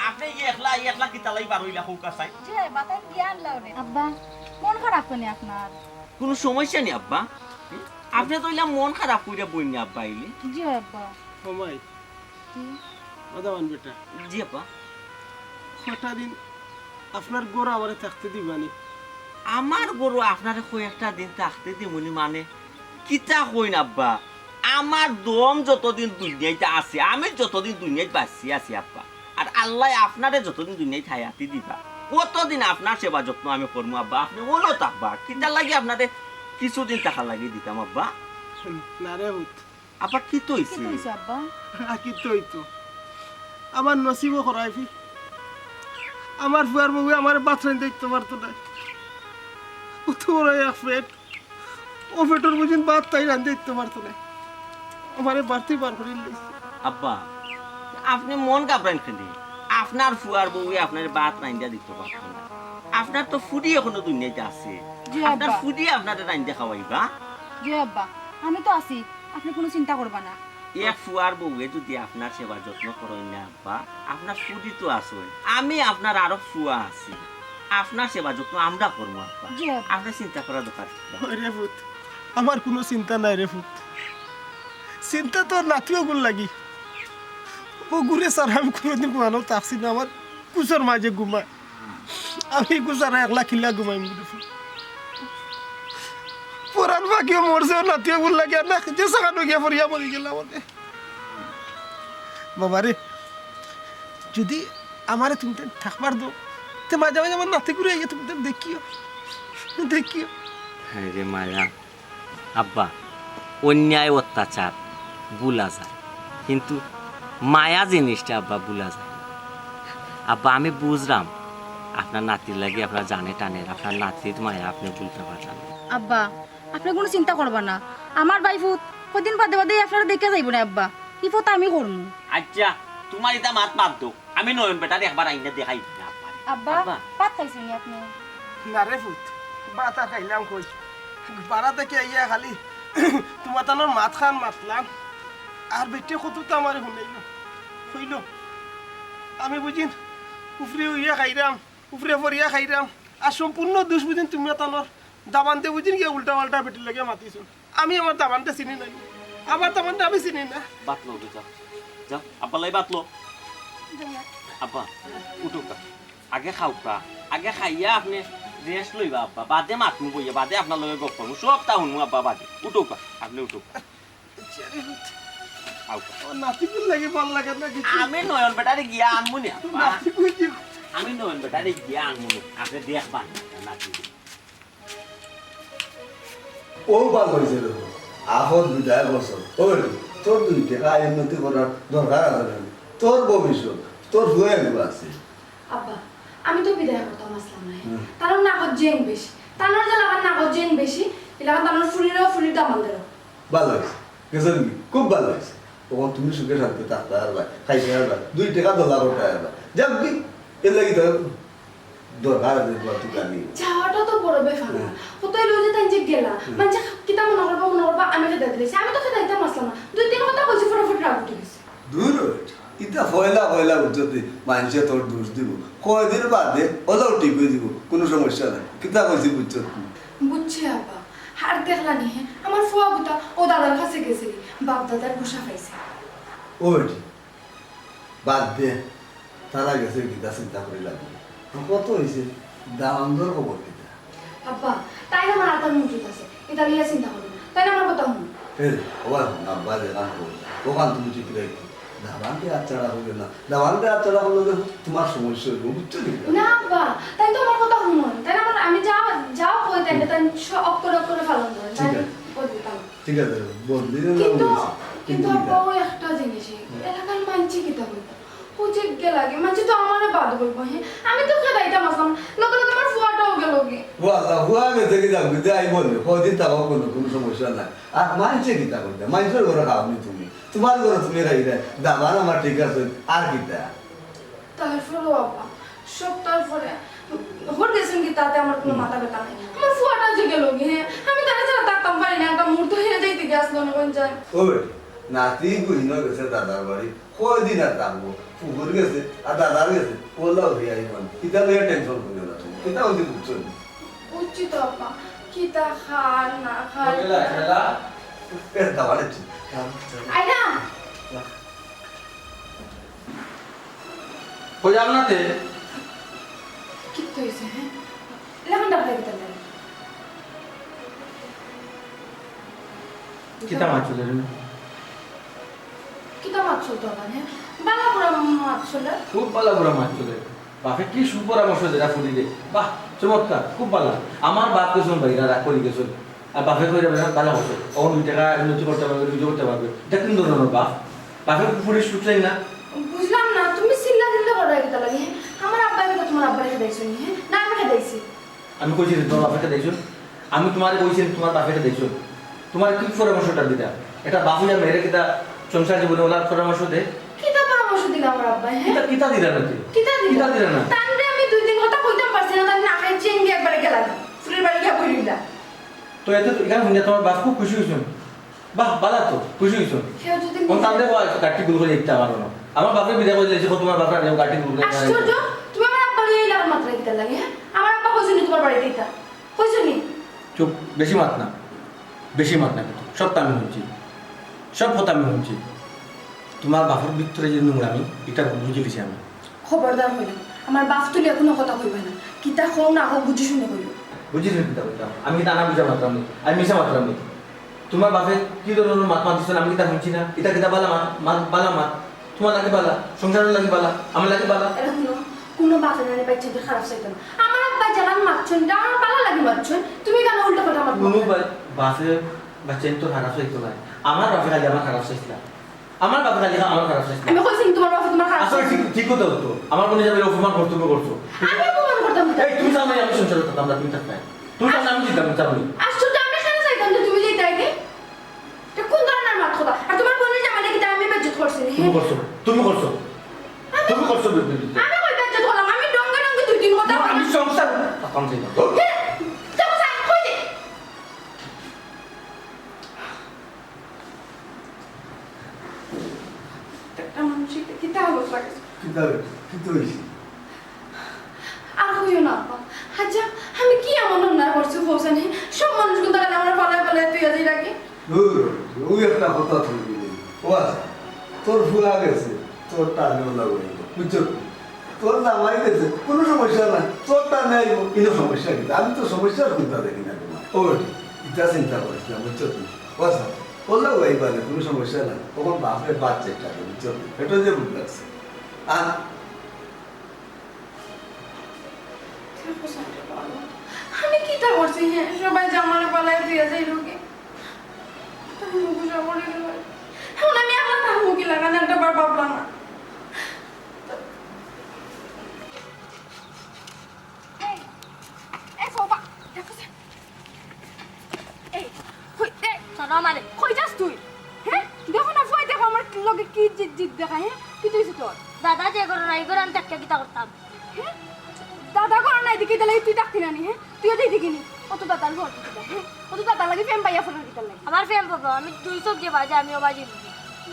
আপনে ই একলা, ই একলা কিতার লাগি বার অইলা কউক্কা চাইন? জি, বাতাই গিয়া আনলাও রে। আব্বা, মন খারাপ কেনে আপনার? কুনু সমস্যা নি আব্বা? আপনে তো অইলা মন খারাপ কইরা বইন নি আব্বা আইলে। জি আব্বা। ও মাই, কি? ও দামান বেটা। জি আব্বা। কটা দিন আপনার ঘরো আমারে থাকতে দিবা নি? আমার ঘরো আপনারে কয়েকটা দিন থাকতে দিমু নি মানে? কিতা কইন আব্বা? আমার দম যতদিন দুনিয়াইত আছে, আমি যতদিন দুনিয়াইত বাঁচি আছি আব্বা, আর আল্লায় আপনারে যতদিন দুনিয়াইত হায়াতি দিবা, অতদিন আপনার সেবা যত্ন আমি করমু আব্বা। আপনে অনো থাকবা, কিতার লাগি আপনারে কিছুদিন থাকার লাগি দিতাম আব্বা? না রে পুত, আব্বা, কিতা অইছে? কিতা অইছে, আব্বা? আর কিতা অইতো? আমার নসিবও খরাইফি। আমার ফুয়ার বউয়ে আমারে ভাত রান্ধিয়া দিতো পারতো নায়। অত বড় এক পেট, অউ পেটর বুঝিন ভাত তাই রান্ধিয়া দিতো পারতো নায়। আমারে বাড়িত বার করিলাইছে। আব্বা, আপনে মন ঘাবড়াইন কেনে? আপনার ফুয়ার বউয়ে আপনারে ভাত রান্ধিয়া দিতো পারতো নায়। আপনার তো ফুড়ি অখনো দুনিয়াত আছে। জি আপনার আব্বা। ফুড়ি আপনারে রান্ধিয়া খাওয়াইবা। জি আব্বা, আমি তো আছি, আপনে কুনু চিন্তা করবা না। এক ফুয়ার বউয়ে যুদি আপনার সেবা যত্ন করইন না আব্বা, আপনার ফুড়ি তো আছইন। আমি আপনার আরক ফুয়া আছি, আপনার সেবা যত্ন আমরা করমু আব্বা। জি আব্বা। আপনে চিন্তা করার দরকার নাই। ওই রে পুত, আমার কুনু চিন্তা নাই রে পুত। চিন্তা তো নাতিগুর লাগি। অগুরে ছাড়া আমি কুনুদিন ঘুমানো থাকছি না। আমার কুছর মাঝে ঘুমায়। আমি কুছারা একলা কিলা ঘুমাইমু রে পুত? পরান পাখিও মরছে, অউ নাতিগুর লাগি। আর না, যে সাকানো গিয়া পড়িয়া মরি গেলাম অনে। বাবারে, যুদি আমারে তুমি তাইন থাকবার দেও, তে মাঝে মাঝে আমার নাতিগুরে আইয়া তুমি তাইন দেখিও, দেখিও। হায় রে মায়া, আব্বা, অন্যায় অত্যাচার ভুলা যায়, কিন্তু মায়া জিনিসটা আব্বা ভুলা যায় না। আব্বা, আমি বুঝরাম আপনার নাতির লাগি আপনার জানে টানের, আপনার নাতির মায়া আপনে ভুলতা পাররা না। আব্বা, আপনে কুনু চিন্তা করবা না, আমার ভাইফুত কয়দিন বাদে বাদে আপনারে দেখিয়া যাইবো নে আব্বা, ই ফত আমি করমু। আচ্ছা, তুমার ইতা মাত বাদ দেও, আমি নয়ন বেটারে একবার আইনা দেখাই দিই না আব্বারে। আব্বা, আব্বা। ভাত খাইছইন নি আপনে? না রে পুত, ভাত আর খাইলাম কই? বারা থাকি আইয়া খালি তুমার তানর মাত খান মাতলাম। আর বেটিয়ে কততা আমারে হুনাইলো, কইলো, আমি বুঝিন উপরে উইয়া খাইরাম, উপরে পড়িয়া খাইরাম, আর সম্পূর্ণ দুষ বুঝিন তুমার তানর। দামান্দে বুঝিন গিয়া উল্টা পাল্টা বেটির লগে মাতিছইন। আমি আমার দামান্দরে চিনি না, আমার দামান্দরে আমি চিনি না। ভাত লও, যাও, যাও, আব্বার লাগি ভাত লও। আব্বা, উঠউক্কা, আগে খাউক্কা, আগে খাইয়া আপনে rest লইবা আব্বা, বাদে মাতমু বইয়া, বাদে আপনার লগে গপ করমু, সবতা হুনমু আব্বা বাদে। উঠউক্কা, আপনে উঠউক্কা। আরে পুত। আউক্কা। ও নাতিগুর লাগি ভালা লাগে না কিছু। আমি নয়ন বেটারে গিয়া আনমু নে আব্বা। নাতিগুর কি? আমি নয়ন বেটারে গিয়া আনমু নে, আপনে দেখবা নে, নাতিগুর। অউ ভালা অইছে রে, আফত বিদায় বছর। ওই, তোর দুই টেকা আয় উন্নতি করার দরকার আছে না? তোর ভবিষ্যৎ, তোর ফুয়া এগু আছে। আব্বা, আমি তো বিদায় করতাম আছলাম না। হুম। তানর নাগদ জেন বেশি, তানর যে লাখান নাগদ জেন বেশি, ই লাখান তানর ফুরিরও ফুরির দামান্দরও। ভালা অইছে, গেছইন গি? খুব ভালা অইছে। অখন তুমি সুখে শান্তিতে থাকতায় পারবায়, খাইতায় পারবায়, দুই টেকা দলা করতায় পারবায়। যাউক গি, এর লাগি তো দরকার আছে তোমার দোকানে। যাওয়াটা তো বড় ব্যাপার না। হুম। কত অইলো যে তাইন যে গেলা, হুম। মানষে কিতা মনো করবা, মনো করবা, আমি খেদাই দিলাইছি। আমি তো খেদাইতাম আছলাম না। দুই তিন কথা কইছি, ফটাফট রাগ উঠি গেছে। দূর অইট। ইতা পয়লা পয়লা বুঝছত নি, মানষে তোর দোষ দিবো। কয়দিন বাদে অলাউ ঠিক অই যিবো, কুনু সমস্যা নাই। কিতা কইছি বুঝছত নি? বুঝছি আব্বা। আর দেখলা নি হে, আমার ফুয়া গুতা অউ দাদার কাছে গেছে, বাপ দাদার গুসা খাইছে। ও বেটি, বাদ দে, তারা গেছে কিতা চিন্তা করি লাগবো। কত অইছে, দামান্দর খবর কিতা? আব্বা, তাইন আমার আতার মজুদ আছে, ইতা লইয়া চিন্তা করো না। তাইন আমার কথা হুনো। এ রে, ওবা হুন, আব্বা যেখান কই, ওখান তুমি ঠিক রাখো। দামান্দে আচ্ছাড়া করলে না, দামান্দে আচ্ছাড়া করলে তো তোমার সমস্যা অইবো, বুঝছো নি? না আব্বা, তাইন তো আমার কথা হুনো। তাইন আমার, আমি যা, যা কই তাইন, হুম। তাইন সব অক্ষরে অক্ষরে পালন করে। ঠিক তাইন আছে। বদলি তাইন। ঠিক আছে, বদলি না কিন্তু, বলছি। কিন্তু কিন্তু আব্বা, কিতা? ওই একটা জিনিস, হুম। এলাকার মানষে কিতা কইবো? ও যে গেলা গি, মানষে তো আমারে বাদ কইবো, হে? আমি তো খেদাইতাম আছলাম, লগে লগে আমার ফুয়াটাও গেলো গি। ও আল্লাহ, ফুয়া গেছে গি যাউক গি, যাই বলে, কয়দিন থাকো কুনু, কুনু সমস্যা নাই। আর মানষে কিতা কইতা? মানষর ঘরো খাও নি তুমি, তোমার ঘরো তুমি খাইরায়, দামান আমার ঠিক আছে, আর কিতা? তারপরেও আব্বা, সব তারপরে, হর গেছইন গি তাতে আমার কুনু হুম। মাথা ব্যথা নাই। আমার ফুয়াটা যে গেলো গি, হে? আমি তারে ছাড়া থাকতাম পারি না, একটা মুহূর্ত হে যাইতে গি আছলো না, কোন যায়? ও বেটি, নাতি গুইন গেছে দাদার বাড়ি, কয়দিন আর থাকবো? ফুফুর গেছে, আর দাদার গেছে, অলাউ হে আইবো নে। কিতা লইয়া tension করিও না তুমি। কিতা অইছে বুঝছো নি? বুঝছি তো আব্বা, কিতা খার না খার। এ, দাও, আরে, আয়না! কই যাও না তে? কিতা অইছে, হে? এলাখান ডাকলে কিতা লাগে? কিতা মাতছো রে? কিতা মাতছো তো আবার, হে? বালা বুরা মাতছো রে? খুব বালা বুরা মাতছো রে। বাপে কি সুপরামর্শ দিরা ফুরিরে। বাহ, চমৎকার, খুব বালা। আমার বাপ গেছইন বাইরা, রাগ করি গেছইন। আর বাপে কইরা বেটা বালা করছে। অখন দুই টেকা উন্নতি করতে পারবে, রুজি করতে পারবে। ইটা কুন ধরনর বাপ? বাপে ফুরির সুখ চায় না? বুঝলাম না, তুমি চিল্লা চিল্লা কররায় কিতা লাগি? আমার আব্বায় কিতা তোমার আমি কইছি নি তুমার বাপরে দেখছো? আমি তুমারে কইছি নি তুমার বাপরে দেখছো? তুমার কি পরামর্শটা দিতা? এটা বাপ অইয়া মেয়েরে কিতা সংসার জীবনে ওলার পরামর্শ দে? কিতা পরামর্শ দিলা আমার আব্বায়, হ্যাঁ? কিতা, কিতা দিলা না তুই? কিতা দিলা? কিতা দিলা না? তানরে আমি দুই দিন কথা কইতাম পারছি না, তান নাকে চেন দিয়া একবারে গেলা। ফুলের বাড়ি গিয়া বই রইলা। তো এতে তো এখানে শুনে তোমার বাপ খুব খুশি হইছেন। বাহ, বালা তো, খুশি হইছেন। কেউ যদি ও তাহলে ও গাড়ি গুল করে দেখতে আমার মনে হয়। আমার বাপরে বিদায় করে দিয়েছে, তোমার বাপরে আমি গাড়ি গুল করে আশ্চর্য, তুমি আমার আব্বা লইয়া এই লাগার মাত্রা কিতার লাগে, হ্যাঁ? আমার আব্বা কইছনি তোমার বাড়িতে ইতা? কইছনি? চুপ, বেশি মাত না, বেশি মাত না কিন্তু। সব তো আমি শুনছি, সব কথা আমি শুনছি। তোমার বাপর ভিতরে যে নোংরামি, এটা বুঝে গেছি আমি। খবরদার হইল, আমার বাপ তুলিয়া কোনো কথা কইবা না। কিতা কও না কও বুঝি শুনে কইও। বুঝি শুনে কিতা কইতাম? আমি কিতা আনা বুঝা মাতরাম নি? আমি মিছা মাতরাম নি? তোমার বাপে কি ধরনের মাত মাতিছেন আমি কিতা শুনছি না? এটা কিতা বালা মাত, মাত, বালা মাত? তোমার লাগি বালা, সংসারের লাগি বালা, আমার লাগি বালা? এটা শুনো, কোনো বাপে মানে বাচ্চাদের খারাপ চাইতো না। আমার আব্বা যেখান মাতছেন, এটা আমার বালা লাগি মাতছেন, তুমি কেন উল্টো কথা মাত কোনো মাতো? বা-, বাপে বাচ্চাদের তো খারাপ চাইতো না। আমার বাপে খালি আমার খারাপ চাইছিলা। আমার বাপে খালি আমার খারাপ চাইছিলা। আমি কইছি তোমার বাপে তোমার খারাপ আচ্ছা, চাইছে। ঠিক, ঠিক কথা তো। আমার বোনে যাবে অপমান করতে করছো। আমি অপমান করতাম না। এই, তুমি জানো আমি সংসারে থাকতাম না, তুমি থাকতায়। তুমি জানো আমি দিতাম, তুমি জানো। আশ্চর্য, আমি কেন চাইতাম যে তুমি যেতে আগে? এটা কোন ধরনের মাত কথা? আর তোমার বোনের জামাইটা কিতা আমি বেজ্জত করছি নি? তুমি করছো, তুমি করছো। আমি তুমি করছো বে-, বে-, বে-, আমি কই বেজ্জত করলাম? আমি ডঙ্গে ডঙ্গে দুই দিন কথা না, আমি বললাম। সংসার থাকতাম চাই না। ধুর। হে, যাবো স্যার, কই দে? একটা মানুষ এটা কিতা অবস্থা গেছে? কিতা বে-, কিতা হইছে? আর কইও না, আব্বা। আচ্ছা, আমি কি এমন অন্যায় করছি, কও ছাইন? সব মানুষ কিন্তু তাহলে আমার পালায় পালায় তুই আজ লাগে। ধুর, ওই একটা কথা তুমি দিলে। ও আচ্ছা, তোর ফুয়া গেছে, তোর টানে ওলা হইল, বুঝছো তো? তোর জামাই গেছে, কোনো সমস্যা নাই, তোর টানে আইব, কোনো সমস্যা কিন্তু। আমি তো সমস্যার চিন্তা দেখি না তোমার। ও, এটা চিন্তা করিস না, বুঝছো তুমি? ও আচ্ছা, ওলা হইবা না, কোনো সমস্যা নাই। তখন বাপরে বাচ্চা একটা, বুঝছো তো? এটা যে বুঝ লাগছে। আর দেখো সাইডে বাবা, আমি কিতা করছি? হ্যাঁ, সবাই যে আমারে পালায় দিয়া যাইলো গি। তার মুখ উজা পড়ে গেল। এখন আমি একলা তার মুখে লাগানো একটা বার ভাবলাম না। এই, এই, ফোবা, দেখো সে। এই, কই, এই, ছাড়ো আমারে। কই যাস তুই? হ্যাঁ? দেখো না, ফুয়ায় দেখো আমার লগে কি জিদ জিদ দেখায়, হ্যাঁ? কিতা হইছে তোর? দাদা যে ঘরো নাই, ই ঘরো আমি থাকিয়া কিতা করতাম? হ্যাঁ? দাদা ঘরো নাই দেখি তাইলে তুই থাকতি না নি, হ্যাঁ? তুইও দেখি নি। অত দাদার ঘর কিতা, হ্যাঁ? অত দাদার লাগি প্রেম পাইয়া ফেলার কিতার লাগি? আমার প্রেম পাবো, আমি দুই চোখ যে বাজে, আমিও বাজি।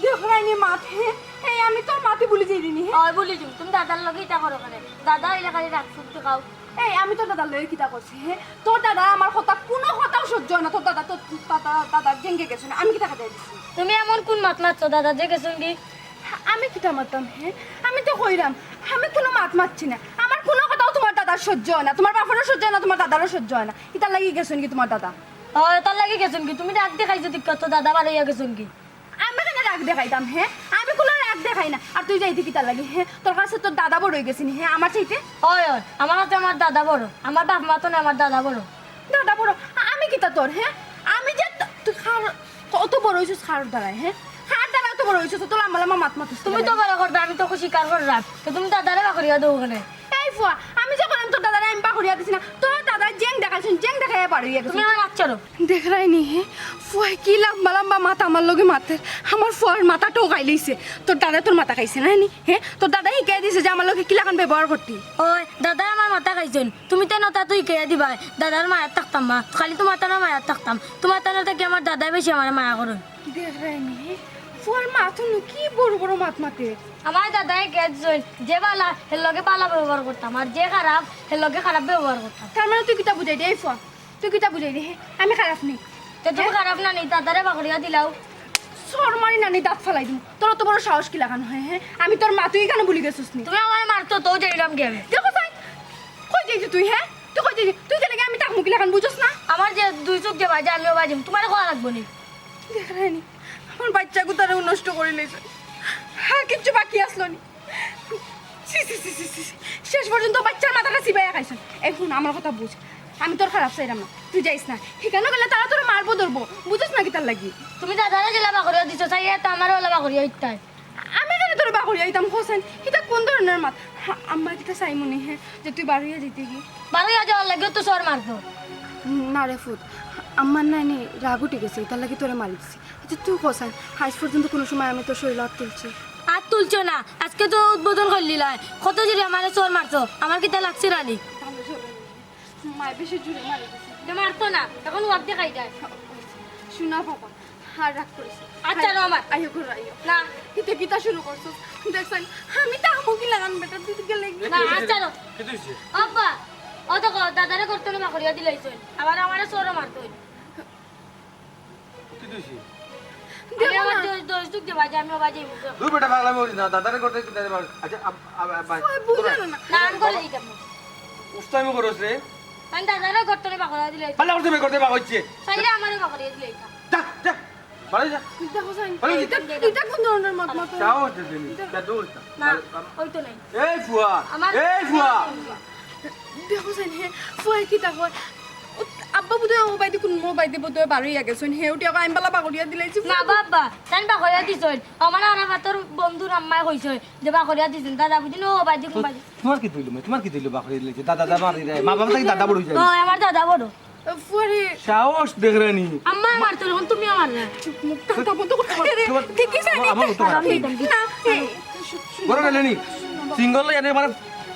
দেখরায়নি মাত, হ্যাঁ? এই আমি তোর মাতে ভুলি যাই নি, হ্যাঁ? ওই ভুলি যাই, তুমি দাদার লগে ইটা করো কেনে? দাদা অইলে খালি রাগ সুখ দেখাও। এই, আমি তোর দাদার লগে কিতা করছি, হে? তোর দাদা আমার কথা, কোনো কথাও সহ্য হয় না। তোর দাদা, তোর দাদা, দাদা জেঙ্গে গেছে না, আমি কিতা খাতে দিছি? তুমি এমন কোন মাত মাতছো দাদা যে গেছুন কি? আমি কিতা মাততাম, হে? আমি তো কইরাম, আমি কোনো মাত মাতছি না। আমার কোনো কথাও তোমার দাদার সহ্য হয় না, তোমার বাপেরও সহ্য হয় না, তোমার দাদারও সহ্য হয় না। ইতার লাগি গেছুন কি তোমার দাদা? ও, তার লাগি গেছুন কি? তুমি রাগ দেখাইছো দেখি, তো দাদা বারইয়া গেছুন কি? আমি কেনে রাগ দেখাইতাম, হে? আমি কোনো রাগ দেখাই না। আর তুই যাইতে কিতার লাগি, হে? তোর কাছে তোর দাদা বড় হয়ে গেছে নি, হে? আমার চাইতে? ওই, ওই, আমার কাছে আমার দাদা বড়। আমার বাপ মা তো না, আমার দাদা বড়। দাদা বড়? আ-, আমি কিতা তোর, হে? আমি যে ত-, তুই কার, কত বড় হইছিস কার দ্বারায়, হে? কার দ্বারা অত বড় হইছিস? অত লম্বা লম্বা মাত মাতিস তুমি তো কেনে? বড় করবে, আমি তো স্বীকার করলাম। তো তুমি দাদারে বাকরিয়া দেও কেনে? এই ফুয়া, আমি যে কইরাম তোর দাদারে আমি বাকরিয়া দিছি না, তোর দাদা জেং দেখাইছুন, জেং দেখাইয়া বাড়ি গেছে। তুমি আমার মাত ছাড়ো। দেখরায়নি, হে? ফুয়ায় কি লম্বা লম্বা মাত আমার লগে মাতের। আমার ফুয়ার মাথাটাও খাই লইছে। তোর দাদায় তোর মাথা খাইছে না নি? হে? তোর দাদায় হিকাইয়া দিছে যে আমার লগে কিলাখান ব্যবহার করতি। ওই, দাদায় আমার মাথা খাইছইন। তুমি তো নতা তুই হিকাইয়া দিবায়। দাদার মায়াত থাকতাম না। খালি তোমার তানর মায়াত থাকতাম। তোমার তান থাকি আমার দাদায় বেশি আমারে মায়া করইন। দেখরায়নি, হে? ফুয়ার মাত হুনো কি বড় বড় মাত মাতের। আমার দাদায় হিকাইছইন, যে বালা, হের লগে বালা ব্যবহার করতাম। আর যে খারাপ, হের লগে খারাপ ব্যবহার করতাম। তার মানে তুই কিতা বুঝাইরে, এই ফুয়া? তুই কিতা বুঝাইরে, হে? আমি খারাপ নি? তে তুমি হে? খারাপ না নি, দাদারে বাকরিয়া দিলাও। চড় মারি নানি দাঁত ফালাই দিমু। তোর অত বড় সাহস কিলাখান হয়, হে? আমি তোর মা, তুই কেনে ভুলি গেছস নি? তুমি আমারে মারতো, তো যাইরাম গি আমি। দেখো চাই, কই যাইছস তুই, হে? তুই কই যাইছস? তুই গেলে গি আমি তাক মুখি লাখান বুঝস না? আমার যে দুই চোখ যে বাজে, আমিও বাজিম। তোমারে কওয়া লাগবো নি? দেখরায়নি, আমার বাচ্চা গুতারেও নষ্ট করি লইছে। আর কিচ্ছু বাকি আসলো নি। ছি, ছি, ছি, ছি, ছি, ছি। শেষ পর্যন্ত বাচ্চার মাথাটা চিবাইয়া খাইছস। এই হুন, আমার কথা বুঝ। আমি তোর খারাপ চাইরাম না। তুই যাইস না। হিকানো গেলে তারা তোর মারবো ধরবো। বুঝস না কিতার লাগি? তুমি দাদারে যেলা বাকরিয়া দিছো, চাইয়া তো আমারও ওলা বাকরিয়া ইত্তায়। আমি কেন তোরে বাগড়িয়া দিতাম, হোসেন, ইটা কোন ধরনের মাত? আম্মা কিতা চাইমু নি, হে, যে তুই বারইয়া যাইতে কি? বারইয়া যাওয়ার লাগিও তো চড় মারতো। না রে ফুত, আম্মার নানি রাগ উঠি গেছে, ইটার লাগি তোরে মারি দিছে। আচ্ছা তুই হোসেন, আইজ পর্যন্ত কোনো সময় আমি তোর শরীরে আত তুলছি? আত তুলছো না, আজকে তো উদ্বোধন করলিলায়। কত জোরে আমারে চড় মারতো, আমার কিতা লাগছে না নি? মায় বেশি জোরে মারি দিছে। ইটা মারতো না, এখন ওয়াক দেখাই যায়। শোনা বাবা, আর রাগ করিস না। আচ্ছা, আয়, নো, আমার। আইও ঘরে আইও। না। ইতা কিতা শুরু করছস? দেখছইন, আমি তো আমুকি লাগান বেটা, তুই গেলে কি? না, আচ্ছা, নো। কিতা অইছে? আব্বা, ও দেখো, দাদারে ঘর তনে বাগড়িয়া দিলাইছইন। আবার আমারে চড়ও মারতইন। কিতা অইছে? আমি দেখো আমার না। দোষ, দোষ দুখ দেবা যে আমি বাবা যাইমু। দুর বেটা, পাগলামি করিস না, দাদারে ঘর তনে কিতা রে বাবা। আচ্ছা, আব-, আব-, আব-, ওই বুঝে না। না, আমি ঘরে যাইতাম না। উস্তামি করস রে। আমি দাদারে ঘর তনে বাগড়িয়া দিলাইছি। পাল্লা করতে বে করতে বাবা হচ্ছে। সাইরা আমারে বাগড়িয়া দিলাইছি। যা, যা। বাড়ি যা। দেখো সাইন, বাড়ি যা। ইটা, ইটা কোন ধরনের মাত মাতো? যাও, দে, দে, দে। যা, দৌড় যা। না, ওই তো নাই। এই ফুয়া, আমার এই ফুয়া। দেখো সাইন, হে, ফুয়া কিতা কয়? ও, আব্বা বোধহয় ও বাইদি কোন মো বাইদি বোধহয় বারইয়া গেছইন। হে উঠি আবার আমি বালা বাগড়িয়া দিলাইছি। না বাবা, তাই বাগড়িয়া দিছইন। আমার আর আমার তোর বন্ধুর আম্মায় কইছে যে বাগড়িয়া দিছইন। দাদা বুঝি না ও বাইদি কোন বাইদি। তোমার কিতা অইলো, তোমার কিতা অইলো বাগড়িয়া দিলাইছে? দাদা, দাদা বাড়ি রে। মা বাবা থাকি দাদা বড় অই যায়। ও, আমার দাদা বড়। ফুয়ারে। সাহস দেখরানি। আম্মা আমার তো, এখন তুমি আমার না। মুখটা তো বন্ধ করতে পারো। আরে, তোমার, দেখি স্যার, আমার মতো খারাপ। না, এই, বড় গেলে নি। সিঙ্গল এনে মানে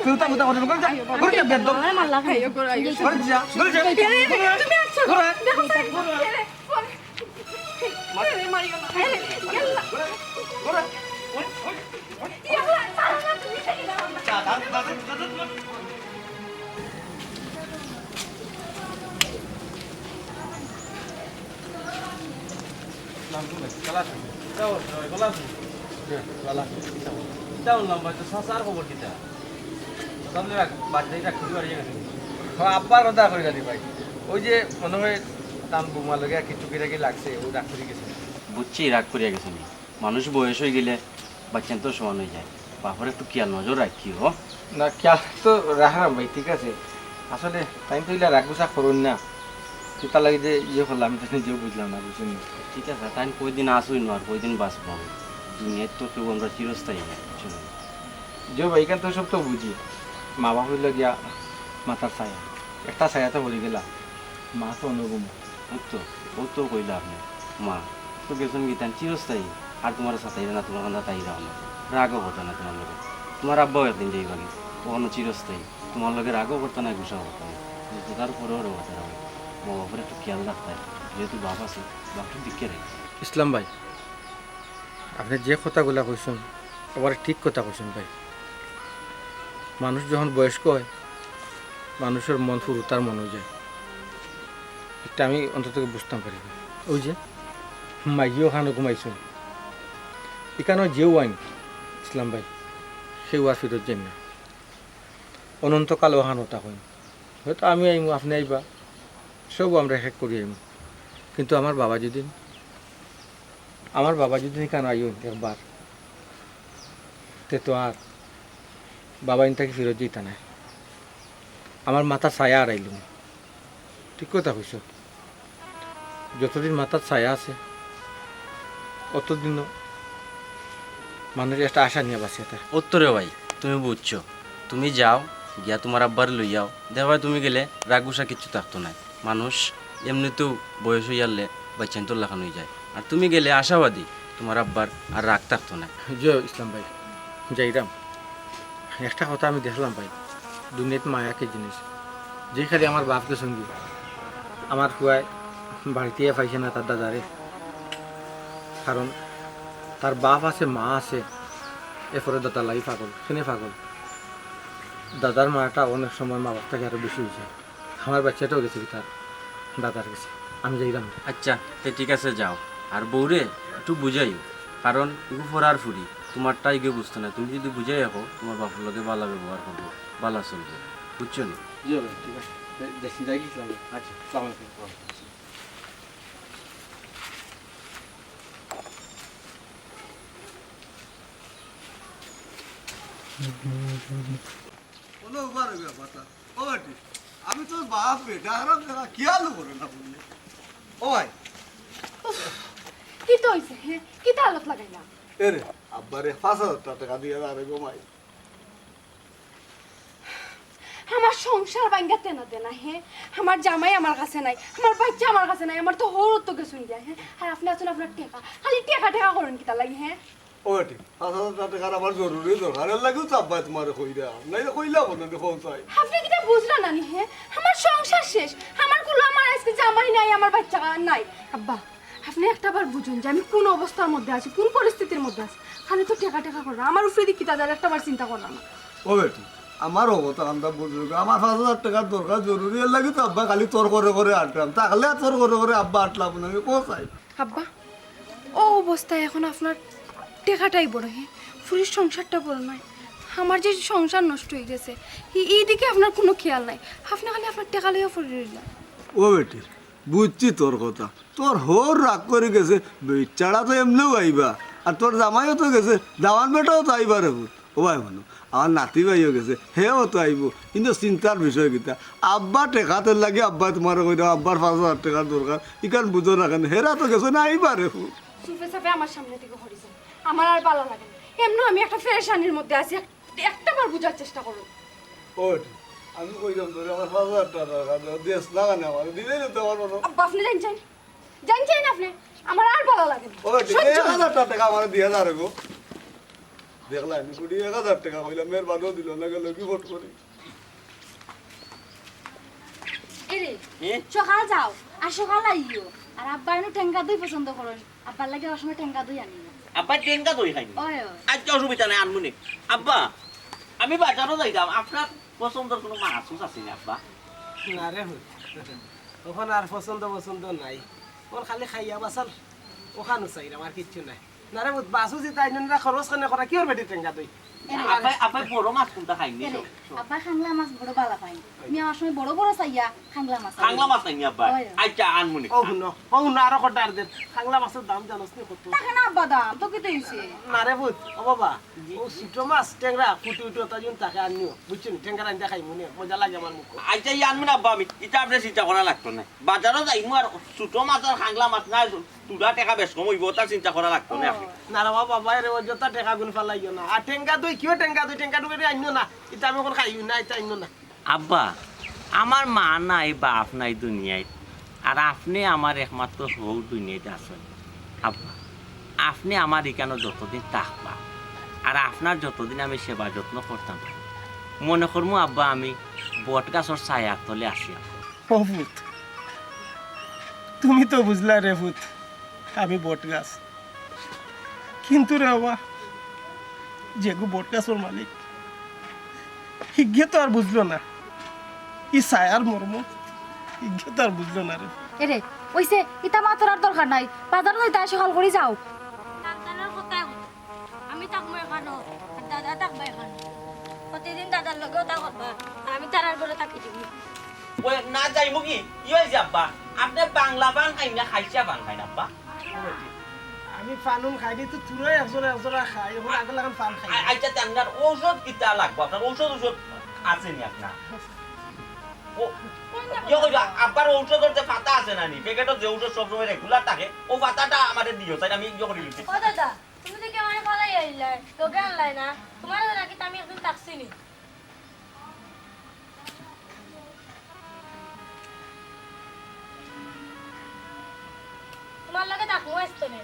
ফিউতা ফুতা করে, করে যা, করে যা, বেদ্য। আমার মাল্লা খাই। আইও, করে আইও। করে যা, করে যা। আরে, তুমি আছো। করে। দেখো স্যার, আরে, ফুয়ারে। আরে, মারিও না। আরে, ইয়াল্লা। করে, করে। ইয়াল্লা, ছাড়ো না, তুমি ছেড়ে দাও। ও, আব্বার কথা কই জানি ভাই, ওই যে মনে হয় তান বৌমার লগে কিছু কিরাকি লাগছে, ও রাগ করি গেছে। বুঝছি, রাগ করিয়া গেছে নি। মানুষ বয়স অই গেলে বাচ্চাইন্তর সমান অই যায়। বাপর একটু খিয়াল নজর রাখিও। না, খিয়াল তো রাখরাম ভাই, ঠিক আছে। আসলে তাইন তো ইলা রাগ গুছা করইন না, কিতার লাগি যে ইয়ে করলাম, আমি তো নিজেও বুঝলাম না, বুঝছইন নি? ঠিক আছে, তাইন কয়দিন আছইন আর কয়দিন বাঁচবা? দুনিয়াত তো কেউ আমরা চিরস্থায়ী না, বুঝছইন নি? জি ভাই, ইখান তো সব তো বুঝি। মা বাপ অইলো গিয়া মাথার ছায়া, একটা ছায়া তো পড়ি গেলা, মা তো অনগুম। ও তো, ও তো কইলা আপনে, মা তো গেছইন গি, তাইন চিরস্থায়ী। আর তুমারে সাতাইরা না, তুমার কান্দা তাইরা না, রাগও করতা না তুমার লগে। তুমার আব্বাও একদিন যাইবা গি, অখনো চিরস্থায়ী। তুমার লগে রাগও করতা না, গুসাও করতা না। কিন্তু তার পরেও রে কথা রাখো, মা বাপরে একটু খিয়াল রাখতায়। যেহেতু বাপ আছে, বাপরে দিকে রাখি। ইসলাম ভাই, আপনে যে কথাগুলা কইছইন, একেবারে ঠিক কথা কইছইন ভাই। মানুষ যখন বয়স্ক অয়, মানুষর মন হুরুতার মন অই যায়। ইটা আমি অন্তত বুঝতাম পারি না। ওই যে মাইও অখানো ঘুমাইছইন, ইখানো যেউ আইন ইসলাম ভাই, সেউ আর ফিরত যাইন না। অনন্তকাল অখানো থাকইন। হয়তো আমি আইমু, আপনে আইবা, সব আমরা এক এক করি আইমু, কিন্তু আমার বাবা যদি, আমার বাবা যদি ইখানো আইন একবার, তে তো আর বাবা ইন থাকি ফিরত যাইতা নায়। আমার মাথার ছায়া হারাইলিমু। ঠিক কথা কইছো। যতদিন মাথার ছায়া আছে, অতদিনও মানুষ একটা আশা নিয়া বাঁচিয়া থাকে। অতো রে ভাই, তুমি বুঝছো, তুমি যাও, গিয়া তুমার আব্বারে লইয়াও। দেখবায় তুমি গেলে রাগ গুসা কিচ্ছু থাকতো নায়। মানুষ এমনিতেউ বয়স অইয়ারলে বাচ্চাইন্তর লাখান অই যায়। আর তুমি গেলে আশাবাদী, তুমার আব্বার আর রাগ থাকতো নায়। জি ইসলাম ভাই, যাইরাম। একটা কথা আমি দেখলাম ভাই, দুনিয়াত মায়া কি জিনিস। যে খালি আমার বাপ গেছইন গি, আমার ফুয়ায় বাড়িত পাইছে না তার দাদারে। কারণ তার বাপ আছে, মা আছে, এরপরে দাদার লাগি পাগল, কেনে পাগল। দাদার মায়াটা অনেক সময় মা বাপ থাকি আরো বেশি অই যায়। আমার বাচ্চাটাও গেছে গি তার দাদার গেছে। আমি যাইরাম। আচ্ছা, তে ঠিক আছে, যাও। আর বউরে একটু বুঝাইও, কারণ ইগু ফরার ফুরি, তুমারটা ইগু বুঝতো না। তুমি যদি বুঝাই রাখো, তুমার বাপর লগে বালা ব্যবহার করবো, বালা চলবো, বুঝছো নি? জি ভাই, ঠিক আছে। যাই, যাই, যাই, ইসলাম ভাই। আচ্ছা, আসসালামু আলাইকুম। কোনো উবার হইবে কথা। ও বেটি, আমি তোর বাপ বেটা, আরাম করা খেয়াল করে না বললে। ও ভাই। কিতা অইছে, হে? কিতা আলত লাগাইলা? এরে, আব্বারে পাঁচ হাজার টেকা দিয়া যা রে গো মাই। আমার সংসার ভাঙ্গা তেনা তেনা, হে? আমার জামাই আমার কাছে নাই, আমার বাইচ্চা আমার কাছে নাই, আমার তো হউর তো গেছইন গিয়া, হে? আর আপনে আছইন আপনার টেকা, খালি টেকা টেকা করইন কিতার লাগি, হে? ও বেটি, পাঁচ হাজার টেকার আমার জরুরি দরকার, এর লাগিউ তো আব্বায় তুমারে কইরা, নাইলে কইলা বলে নি, কও চাই। আপনে কিতা বুঝরা না নি, হে? আমার সংসার শেষ, আমার কুনো, আমার আইজকে জামাই নাই, আমার বাইচ্চা নাই। আব্বা, আপনে একটা বার বুঝইন যে আমি কুন অবস্থার মধ্যে আছি, কুন পরিস্থিতির মধ্যে আছি। খালি তো টেকা টেকা কররা, আমার উপরেদি কিতা যায় একটা বার চিন্তা কররা না। ও বেটি, আমার অবস্থা কান্দা বুঝরো, আমার পাঁচ হাজার টেকার দরকার জরুরি, এর লাগি তো আব্বা খালি তোর করে করে আটরাম, তাহলে আর তোর করে করে আব্বা আটলাম না, আমি কও চাই। আব্বা, ও অবস্থায় এখন আপনার টেকাটাই বড়, হে? পুরো সংসারটা বড় নায়। আমার যে সংসার নষ্ট অইগেছে, ই-, ইদিকে আপনার কুনো খেয়াল নাই, আপনে খালি আপনার টেকা লইয়া পড়ি রইলা। ও বেটি, বুঝছি তোর কথা। তোর হউর রাগ করি গেছে, বেচারা তো এমনেউ আইবা। আর তোর জামাইও তো গেছে, দামান বেটাও তো আইবা রে পুত। ও ভাই হুনো, আমার নাতি ভাইও গেছে, হেও তো আইবো। কিন্তু চিন্তার বিষয় কিতা? আব্বা টেকার লাগি আব্বায় তুমারে কইরা, আব্বার পাঁচ হাজার টেকার দরকার, ইখান বুঝো না কেনে? হেরা তো গেছে না, আইবা রে পুত। চুপে চাপে আমার সামনে থাকি হরি যান, আমার আর ভালা লাগে না। এমনেউ আমি একটা পেরেশানির মধ্যে আছি, এক-, একটা বার বুঝার চেষ্টা করো। ও বেটি, আমি কইলাম তোরে আমার পাঁচ হাজার টেকা দরকার, দেস না কেনে আমারে? দিলেই তো আমার মনে। আব্বা, আপনে যাইন, যাইন। যাইন, যাইন আপনে। আমার আর ভালা লাগে না। ও বেটি, সহ্য এক হাজার টেকা আমারে দিয়া যা রে গো। দেখলায় নি, কুড়ি এক হাজার টেকা কইলাম, এর বাদেও দিলো না, গেলো গি ফট করি। এরে, এ? সকাল যাও, আর সকাল আইও। আর আব্বা এনু টেঙ্গা দই পছন্দ করইন, আব্বার লাগি অউ সময় টেঙ্গা দই আনিও। আব্বা টেঙ্গা দই খাইন? ওই, ওই। আচ্ছা, অসুবিধা নাই, আনমুনে। আব্বা, আমি বাজারো যাইতাম, আপনার পছন্দর কুনু মাছ উছ আছে নি আব্বা? না রে পুত, অখন আর পছন্দ পছন্দ নাই, অখন খালি খাইয়া বাঁচার অখানউ চাইরাম, আর কিচ্ছু নাই। না রে পুত, বাছু জিতা আইন না, খরচ কেনে করা, কিওর বেটি টেঙ্গা দই? এরে। আব্বায়, আব্বায় বড় মাছ কুনটা খাইন নি? এরে, আব্বায় খাংলা মাছ বড় ভালা পাইন। মি অউ সময় বড় বড় চাইয়া খাংলা মাছ আনি। খাংলা মাছ খাইন নি আব্বায়? ওই, ওই। আচ্ছা, আনমুনে। ও হুনো, ও হুনো, আরো কটা আর দের। খাংলা মাছর দাম জানোস নি কত? থাকে না আব্বা দাম, তো কিতা অইছে? না রে পুত, ও বাবা, জি। অউ ছুটো মাছ, টেংরা, কুটি উটি অতা যুন থাকে আনিও, বুঝছো নি? টেংরা রান্দা খাইমুনে, মজা লাগে আমার মুখো। আচ্ছা, ই আনমুনে আব্বা আমি, ইতা আপনে চিন্তা করা লাগতো নায়। বাজারো যাইমু আর ছুটো মাছ আর খাংলা মাছ না, তুরা টেকা বেশ কম অইবো, অতা চিন্তা করা লাগতো নায় আপনে। না রে বাবা, বাবা রে, অযথা টেকা গুন ফালাইও না। আর টেঙ্গা দই, কিওর টেঙ্গা দই, টেঙ্গা দই আইনো না। ইতা আমি অখন খাইও না, ইতা আইনো না। আব্বা, আমার মা নাই, বাপ নাই দুনিয়াত, আর আপনে আমার একমাত্র হউর দুনিয়াত আছইন। আব্বা, আপনে আমার ইকানো যতদিন থাকবা, আর আপনার যতদিন আমি সেবা যত্ন করতাম, মনে করমু আব্বা আমি বট গাছর ছায়ার তলে আছি আব্বা। ও পুত, তুমি তো বুঝলায় রে পুত, আমি বট গাছ। কিন্তু রে বাবা, যেগু বট গাছর মালিক, হিগে তো আর বুঝলো না ই ছায়ার মর্ম, হিগে তো আর বুঝলো না রে। এরে, অইছে, ইতা মাতরার দরকার নাই। বাজারো যাইতায় সকাল করি যাও। সাবধানর কথায় কও। আমি থাকমু এখানো, আর দাদা থাকবা এখানো। প্রতিদিন দাদার লগে অতা করবা, আর আমি তারার ঘরো থাকি দিমু। ওই না যাইমু কি? ই অইছে আব্বা, আপনে বাংলা পান খাইন না খাইছা পান খাইন আব্বা? আমি পান উন খাই নি, তো তুরাই একজনে একজনে খাই, অখন আগর লাখান পান খাই না। আ-, আচ্ছা, তে আপনার ঔষধ কিতা লাগবো? আপনার ঔষধ, ঔষধ আছে নি আপনার? ও, ইয়ে কইরা, আব্বার ঔষধর যে পাতা আছে না নি, প্যাকেটত যে ঔষধ সবসময় regular থাকে, অউ পাতাটা আমারে দিও, তাইলে আমি ইয়ে করি দিছি। ও দাদা, তুমি যে আমারে ফালাই আইলায়, লগে আনলায় না, তুমার লগে কিতা আমি একদিন থাকছি নি? তুমার লগে থাকমু আইজ থনে।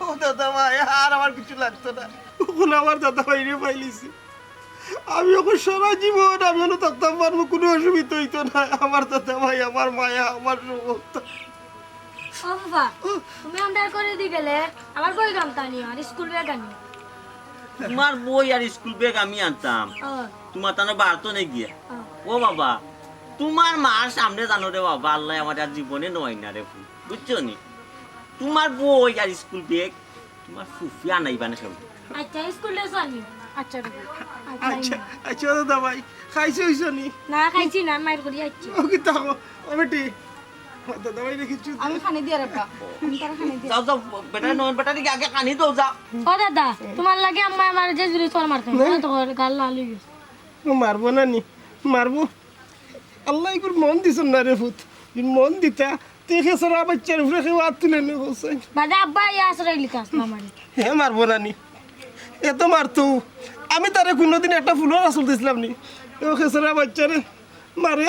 ও দাদা ভাই, আর আমার কিচ্ছু লাগতো না। অখন আমার দাদা ভাইরে পাইলিছি। আমি অখন সারা জীবন আমি অনো থাকতাম পারমু, কুনু অসুবিধা অইতো না। আমার দাদা ভাই, আমার মায়া, আমার সমস্ত। ও বাবা, তুমি আমরার ঘরেদি গেলে, আমার বই গামছা আনিও, আর স্কুল ব্যাগ আনিও। তুমার বই আর স্কুল ব্যাগ আমি আনতাম। ও। তুমার তানো বারতো নেই গিয়া। ও। ও বাবা, তুমার মার সামনে জানো রে বাবা, আল্লায় আমারে আর জীবনে নেওয়াইন না রে পুত, বুঝছো নি? তুমার বই আর স্কুল ব্যাগ তুমার ফুফি আনাইবা না কেউ। আচ্ছা, স্কুল ড্রেস আনি। আচ্ছা রে বাবা। আচ্ছা, আচ্ছা দাদা ভাই, খাইছো অইছো নি? না, খাইছি না, মাইর করি আইছি। ও কিতা কও, ও বেটি, ও দাদা ভাই রে কিচ্ছু দে। আমি খানি দিয়া রে বাবা, আমি তারে খানি দিয়া। যাও, যাও, বেটা নয়, বেটা দিকে আগে খানি দাও, যাও। ও দাদা, তুমার লাগি আম্মায় আমারে যে জুড়ি চড় মারছে, না। তো গাল লাল অই গেছে। ও মারবো না নি, মারবো। আল্লায় ইগুর মন দিছইন না রে পুত, ই মন দিতা তুই খেছরা বাচ্চার উপরে কেউ আত তুলে নি, হোসেন। বাদে আব্বা ইয়া আসলে লিখাস না আমারে। হে মারবো না নি। এত মারতো। আমি তারে কোনোদিন একটা ফুলর আছল দিছিলাম নি। ও খেছরা বাচ্চারে মারে।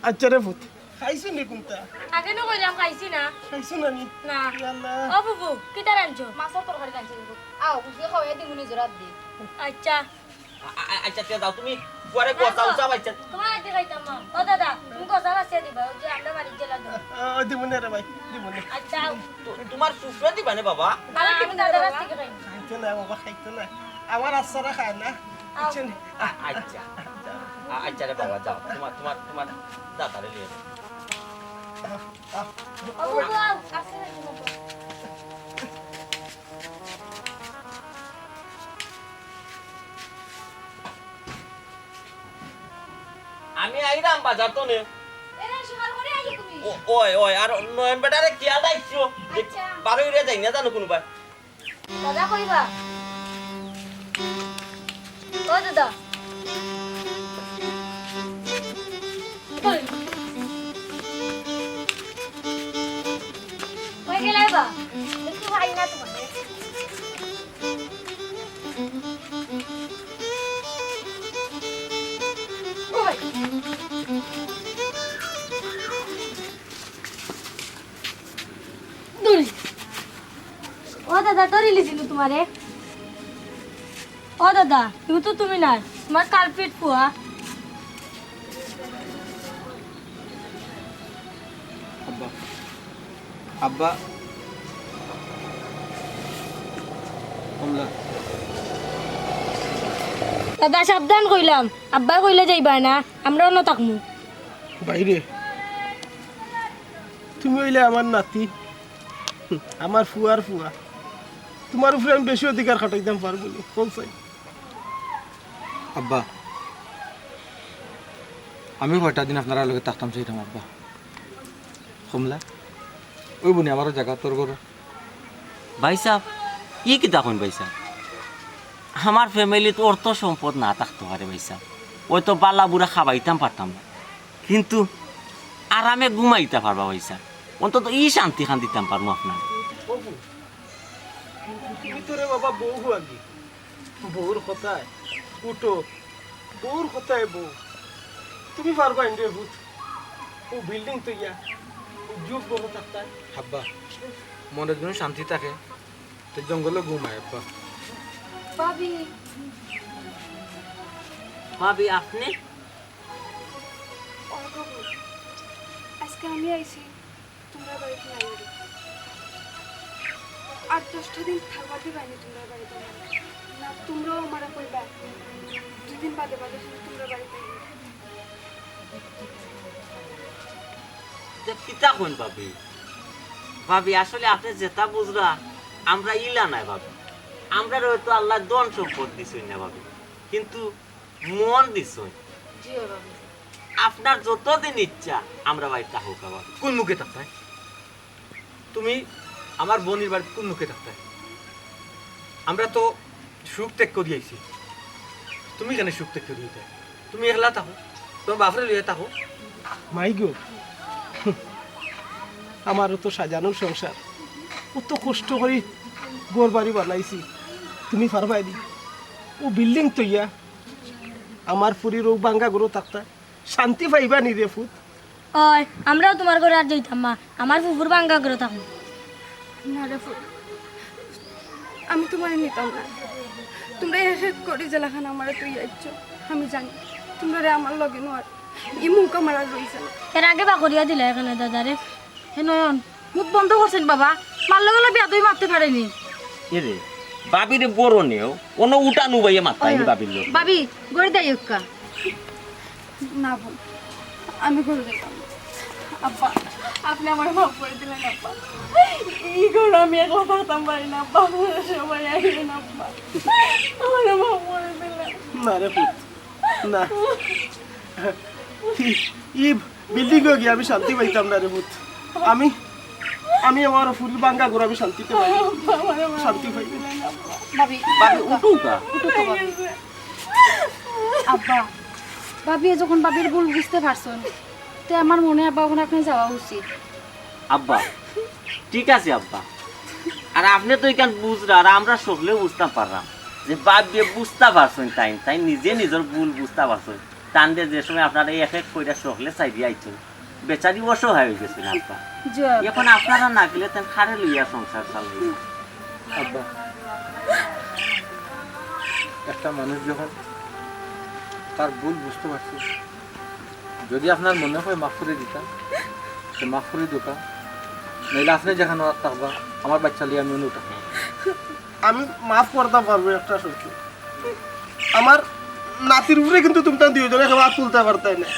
আচ্ছা রে পুত। খাইছো নি কুনটা? আগে নু কইলাম খাইছি না। খাইছো না নি? না। ইয়া আল্লাহ। ও ফুফু, কিতা রানছো? মাছর তরকারি রানছি। আও, বুঝিয়ে খাওয়াই দিমু নিজের হাত দিয়ে। আচ্ছা। আ-, আ-, আচ্ছা, তে যাও, তুমি পরে গোসা উসা বাইচ্চা। তোমার আগে খাইতাম না। ও দাদা, তুমি গোসা বাসিয়া দিবা, ওই যে আমরা বাড়ির জেলা দেবো। আ, আ, দিমুনে রে ভাই, দিমুনে। আচ্ছা। তো, তোমার ফুফুরে দিবা নে বাবা? না, আমি দাদার কাছ থেকে খাই। খাইতো না বাবা, খাইতো না। আমার আস্তারা খায় না। আও। বুঝছেন? আ-, আচ্ছা। আ-, আচ্ছা রে বাবা, যাও। তোমার, তোমার, তোমার দাদারে নিয়ে যাও। ও বাবা, আও, আস্তে আস্তে। আমি আইরাম বাজার তনে। এরে, স্বীকার করে আইছো তুমি? ও, ওই, ওই, আর নয়ন বেটারে খেয়াল রাখছো। আচ্ছা। বারো ইরে যাই না জানো কোনোবায়। দাদা কইবা? ও দাদা। কই গেলাই বা? একটু ভাই না তোমাদের। ও ভাই। দড়ি। ও দাদা, দড়ি লিছিল তোমারে। ও দাদা, তুমি তো তুমি নাই, তোমার কালপিট ফুয়া। আব্বা, আব্বা, কমলা। দাদা, সাবধান কইলাম, আব্বা কইলে যাইবা না, আমরা অন্য থাকমু। বাইরে, তুমি অইলে আমার নাতি, আমার ফুয়ার ফুয়া, তোমার উপরে আমি বেশি অধিকার খাটাইতাম পারবো না, কোন সাই? আব্বা, আমি কয়টা দিন আপনারার লগে থাকতাম চাইতাম আব্বা। কমলা, ওই বুনি আমারও জাগা তোর ঘরো। ভাইসাব, ই কিতা কইন ভাইসাব? আমার ফ্যামিলিত অর্থ সম্পদ না থাকতো পারে ভাইসাব, অয়তো বালা বুরা খাবাইতাম পারতাম না, কিন্তু আরামে ঘুমাইতা পারবা ভাইসাব। অন্তত ই শান্তি খান দিতাম পারমু আপনারে। অপু, তুমি তো রে বাবা বউ হুয়াগি। বউর কথায় উঠো, বউর কথায় বউ। তুমি পারবা ইন্দ্রে ভূত। ও বিল্ডিং তো ইয়া, ও যুগ বড় থাকতায়। আব্বা, মনে যেন শান্তি থাকে, তো জঙ্গলো ঘুমায় আব্বা। ভাবি। ভাবি, আপনি? ও গো, আজকে আমি আইছি। তোমরা বাড়িত নাই রে। আর দশটা দিন থাকবার দিবায়নি তোমরা বাড়িত আমারে। না, তোমরাও আমারে কইবা, দুই দিন বাদে বাদে যেন তোমরা বাড়িত আইবা। ইতা কিতা কইন ভাবি? ভাবি, আসলে আপনি যেটা বুঝরা, আমরা ইলা নায় ভাবি। আমরারে অয়তো আল্লায় ধন সম্পদ দিছইন না ভাবি, কিন্তু মন দিছইন। জি অয় ভাবি। আপনার যতদিন ইচ্ছা আমরা বাড়িত থাকউক্কা ভাবি। কোন মুখে থাকতায়? তুমি আমার বইনর বাড়িত কোন মুখে থাকতায়? আমরা তো সুখ ত্যাগ করি আইছি, তুমি কেনে সুখ ত্যাগ করি আইতায়? তুমি একলা থাকো, তোমার বাপরে লইয়া থাকো। মাই গো, আমারও তো সাজানো সংসার, অত কষ্ট করি ঘর বাড়ি বানাইছি, তুমি পারবায়নি? ও বিল্ডিং থইয়া আমার ফুরির ও ভাঙ্গা ঘরো থাকতায়। শান্তি পাইবা নি রে ফুত? অয়, আমরাও তোমার ঘরো আর যাইতাম না, আমার ফুফুর ভাঙ্গা ঘরো থাকমু। না রে ফুত, আমি তোমারে নিতাম না। তোমরা এক এক করি যেলাখান আমারে থইয়া আইছো, আমি জানি তোমরারে আমার লগে নেওয়ার ই মৌকা আমার আর রইছে না। এর আগে বা করিয়া দিলায় কেনে দাদারে। হে নয়ন, মুখ বন্ধ করছইন বাবা, মার লগে লগে বেয়াদবি মাততে পারেনি। এরে, ভাবিরে বড় নেও, অনো উঠান উবাইয়া মাততায় নি ভাবির লগে। ভাবি, ঘরো যাইউক্কা। না বোন, আমি ঘরো যাইতাম না। আব্বা, আপনে আমারে মাফ করি দিলেন আব্বা। ই ঘরো আমি একলা থাকতাম পারি না আব্বা, আপনারা সবাই আইয়েন আব্বা, আমারে মাফ করি দিলেন। না রে পুত, না। ই, ই বিল্ডিংও গিয়া আমি শান্তি পাইতাম না রে পুত। আমি, আমি আমার ফুরির ভাঙ্গা ঘরো আমি শান্তিতে পাই, শান্তি পাই। ভাবি, ভাবি, উঠো উঠা। উঠো তো ভাবি। আব্বা, ভাবিয়ে যখন ভাবির ভুল বুঝতে পারছইন, তে আমার মনে হয় আব্বা অখন আপনে যাওয়া উচিত। আব্বা, ঠিক আছে আব্বা। আর আপনে তো ইখান বুঝরা, আর আমরা সকলে বুঝতাম পাররাম যে বাপ বিয়ে বুঝতা পারছইন, তাইন তাইন নিজে নিজর ভুল বুঝতা পারছইন। তানরে যে সময় আপনারা এক এক কইরা সকলে চাইয়া আইছইন, বেচারি অসহায় অইগেছইন আব্বা। জি আব্বা। এখন আপনারা না গেলে তাইন কারে লইয়া সংসার চালাইবা? আব্বা, একটা মানুষ যখন তার ভুল বুঝতে পারছে, যদি আপনার মনে হয় মাফ করি দিতা, তো মাফ করি দিতা, নাইলে আপনে যেখানো থাকবা, আমার বাচ্চা লইয়া আমি অনো থাকমু। আমি মাফ করতাম পারমু একটা শর্তে, আমার নাতির উপরে কিন্তু তুমরা দুইজনে কেউ আত তুলতা পারতায় না।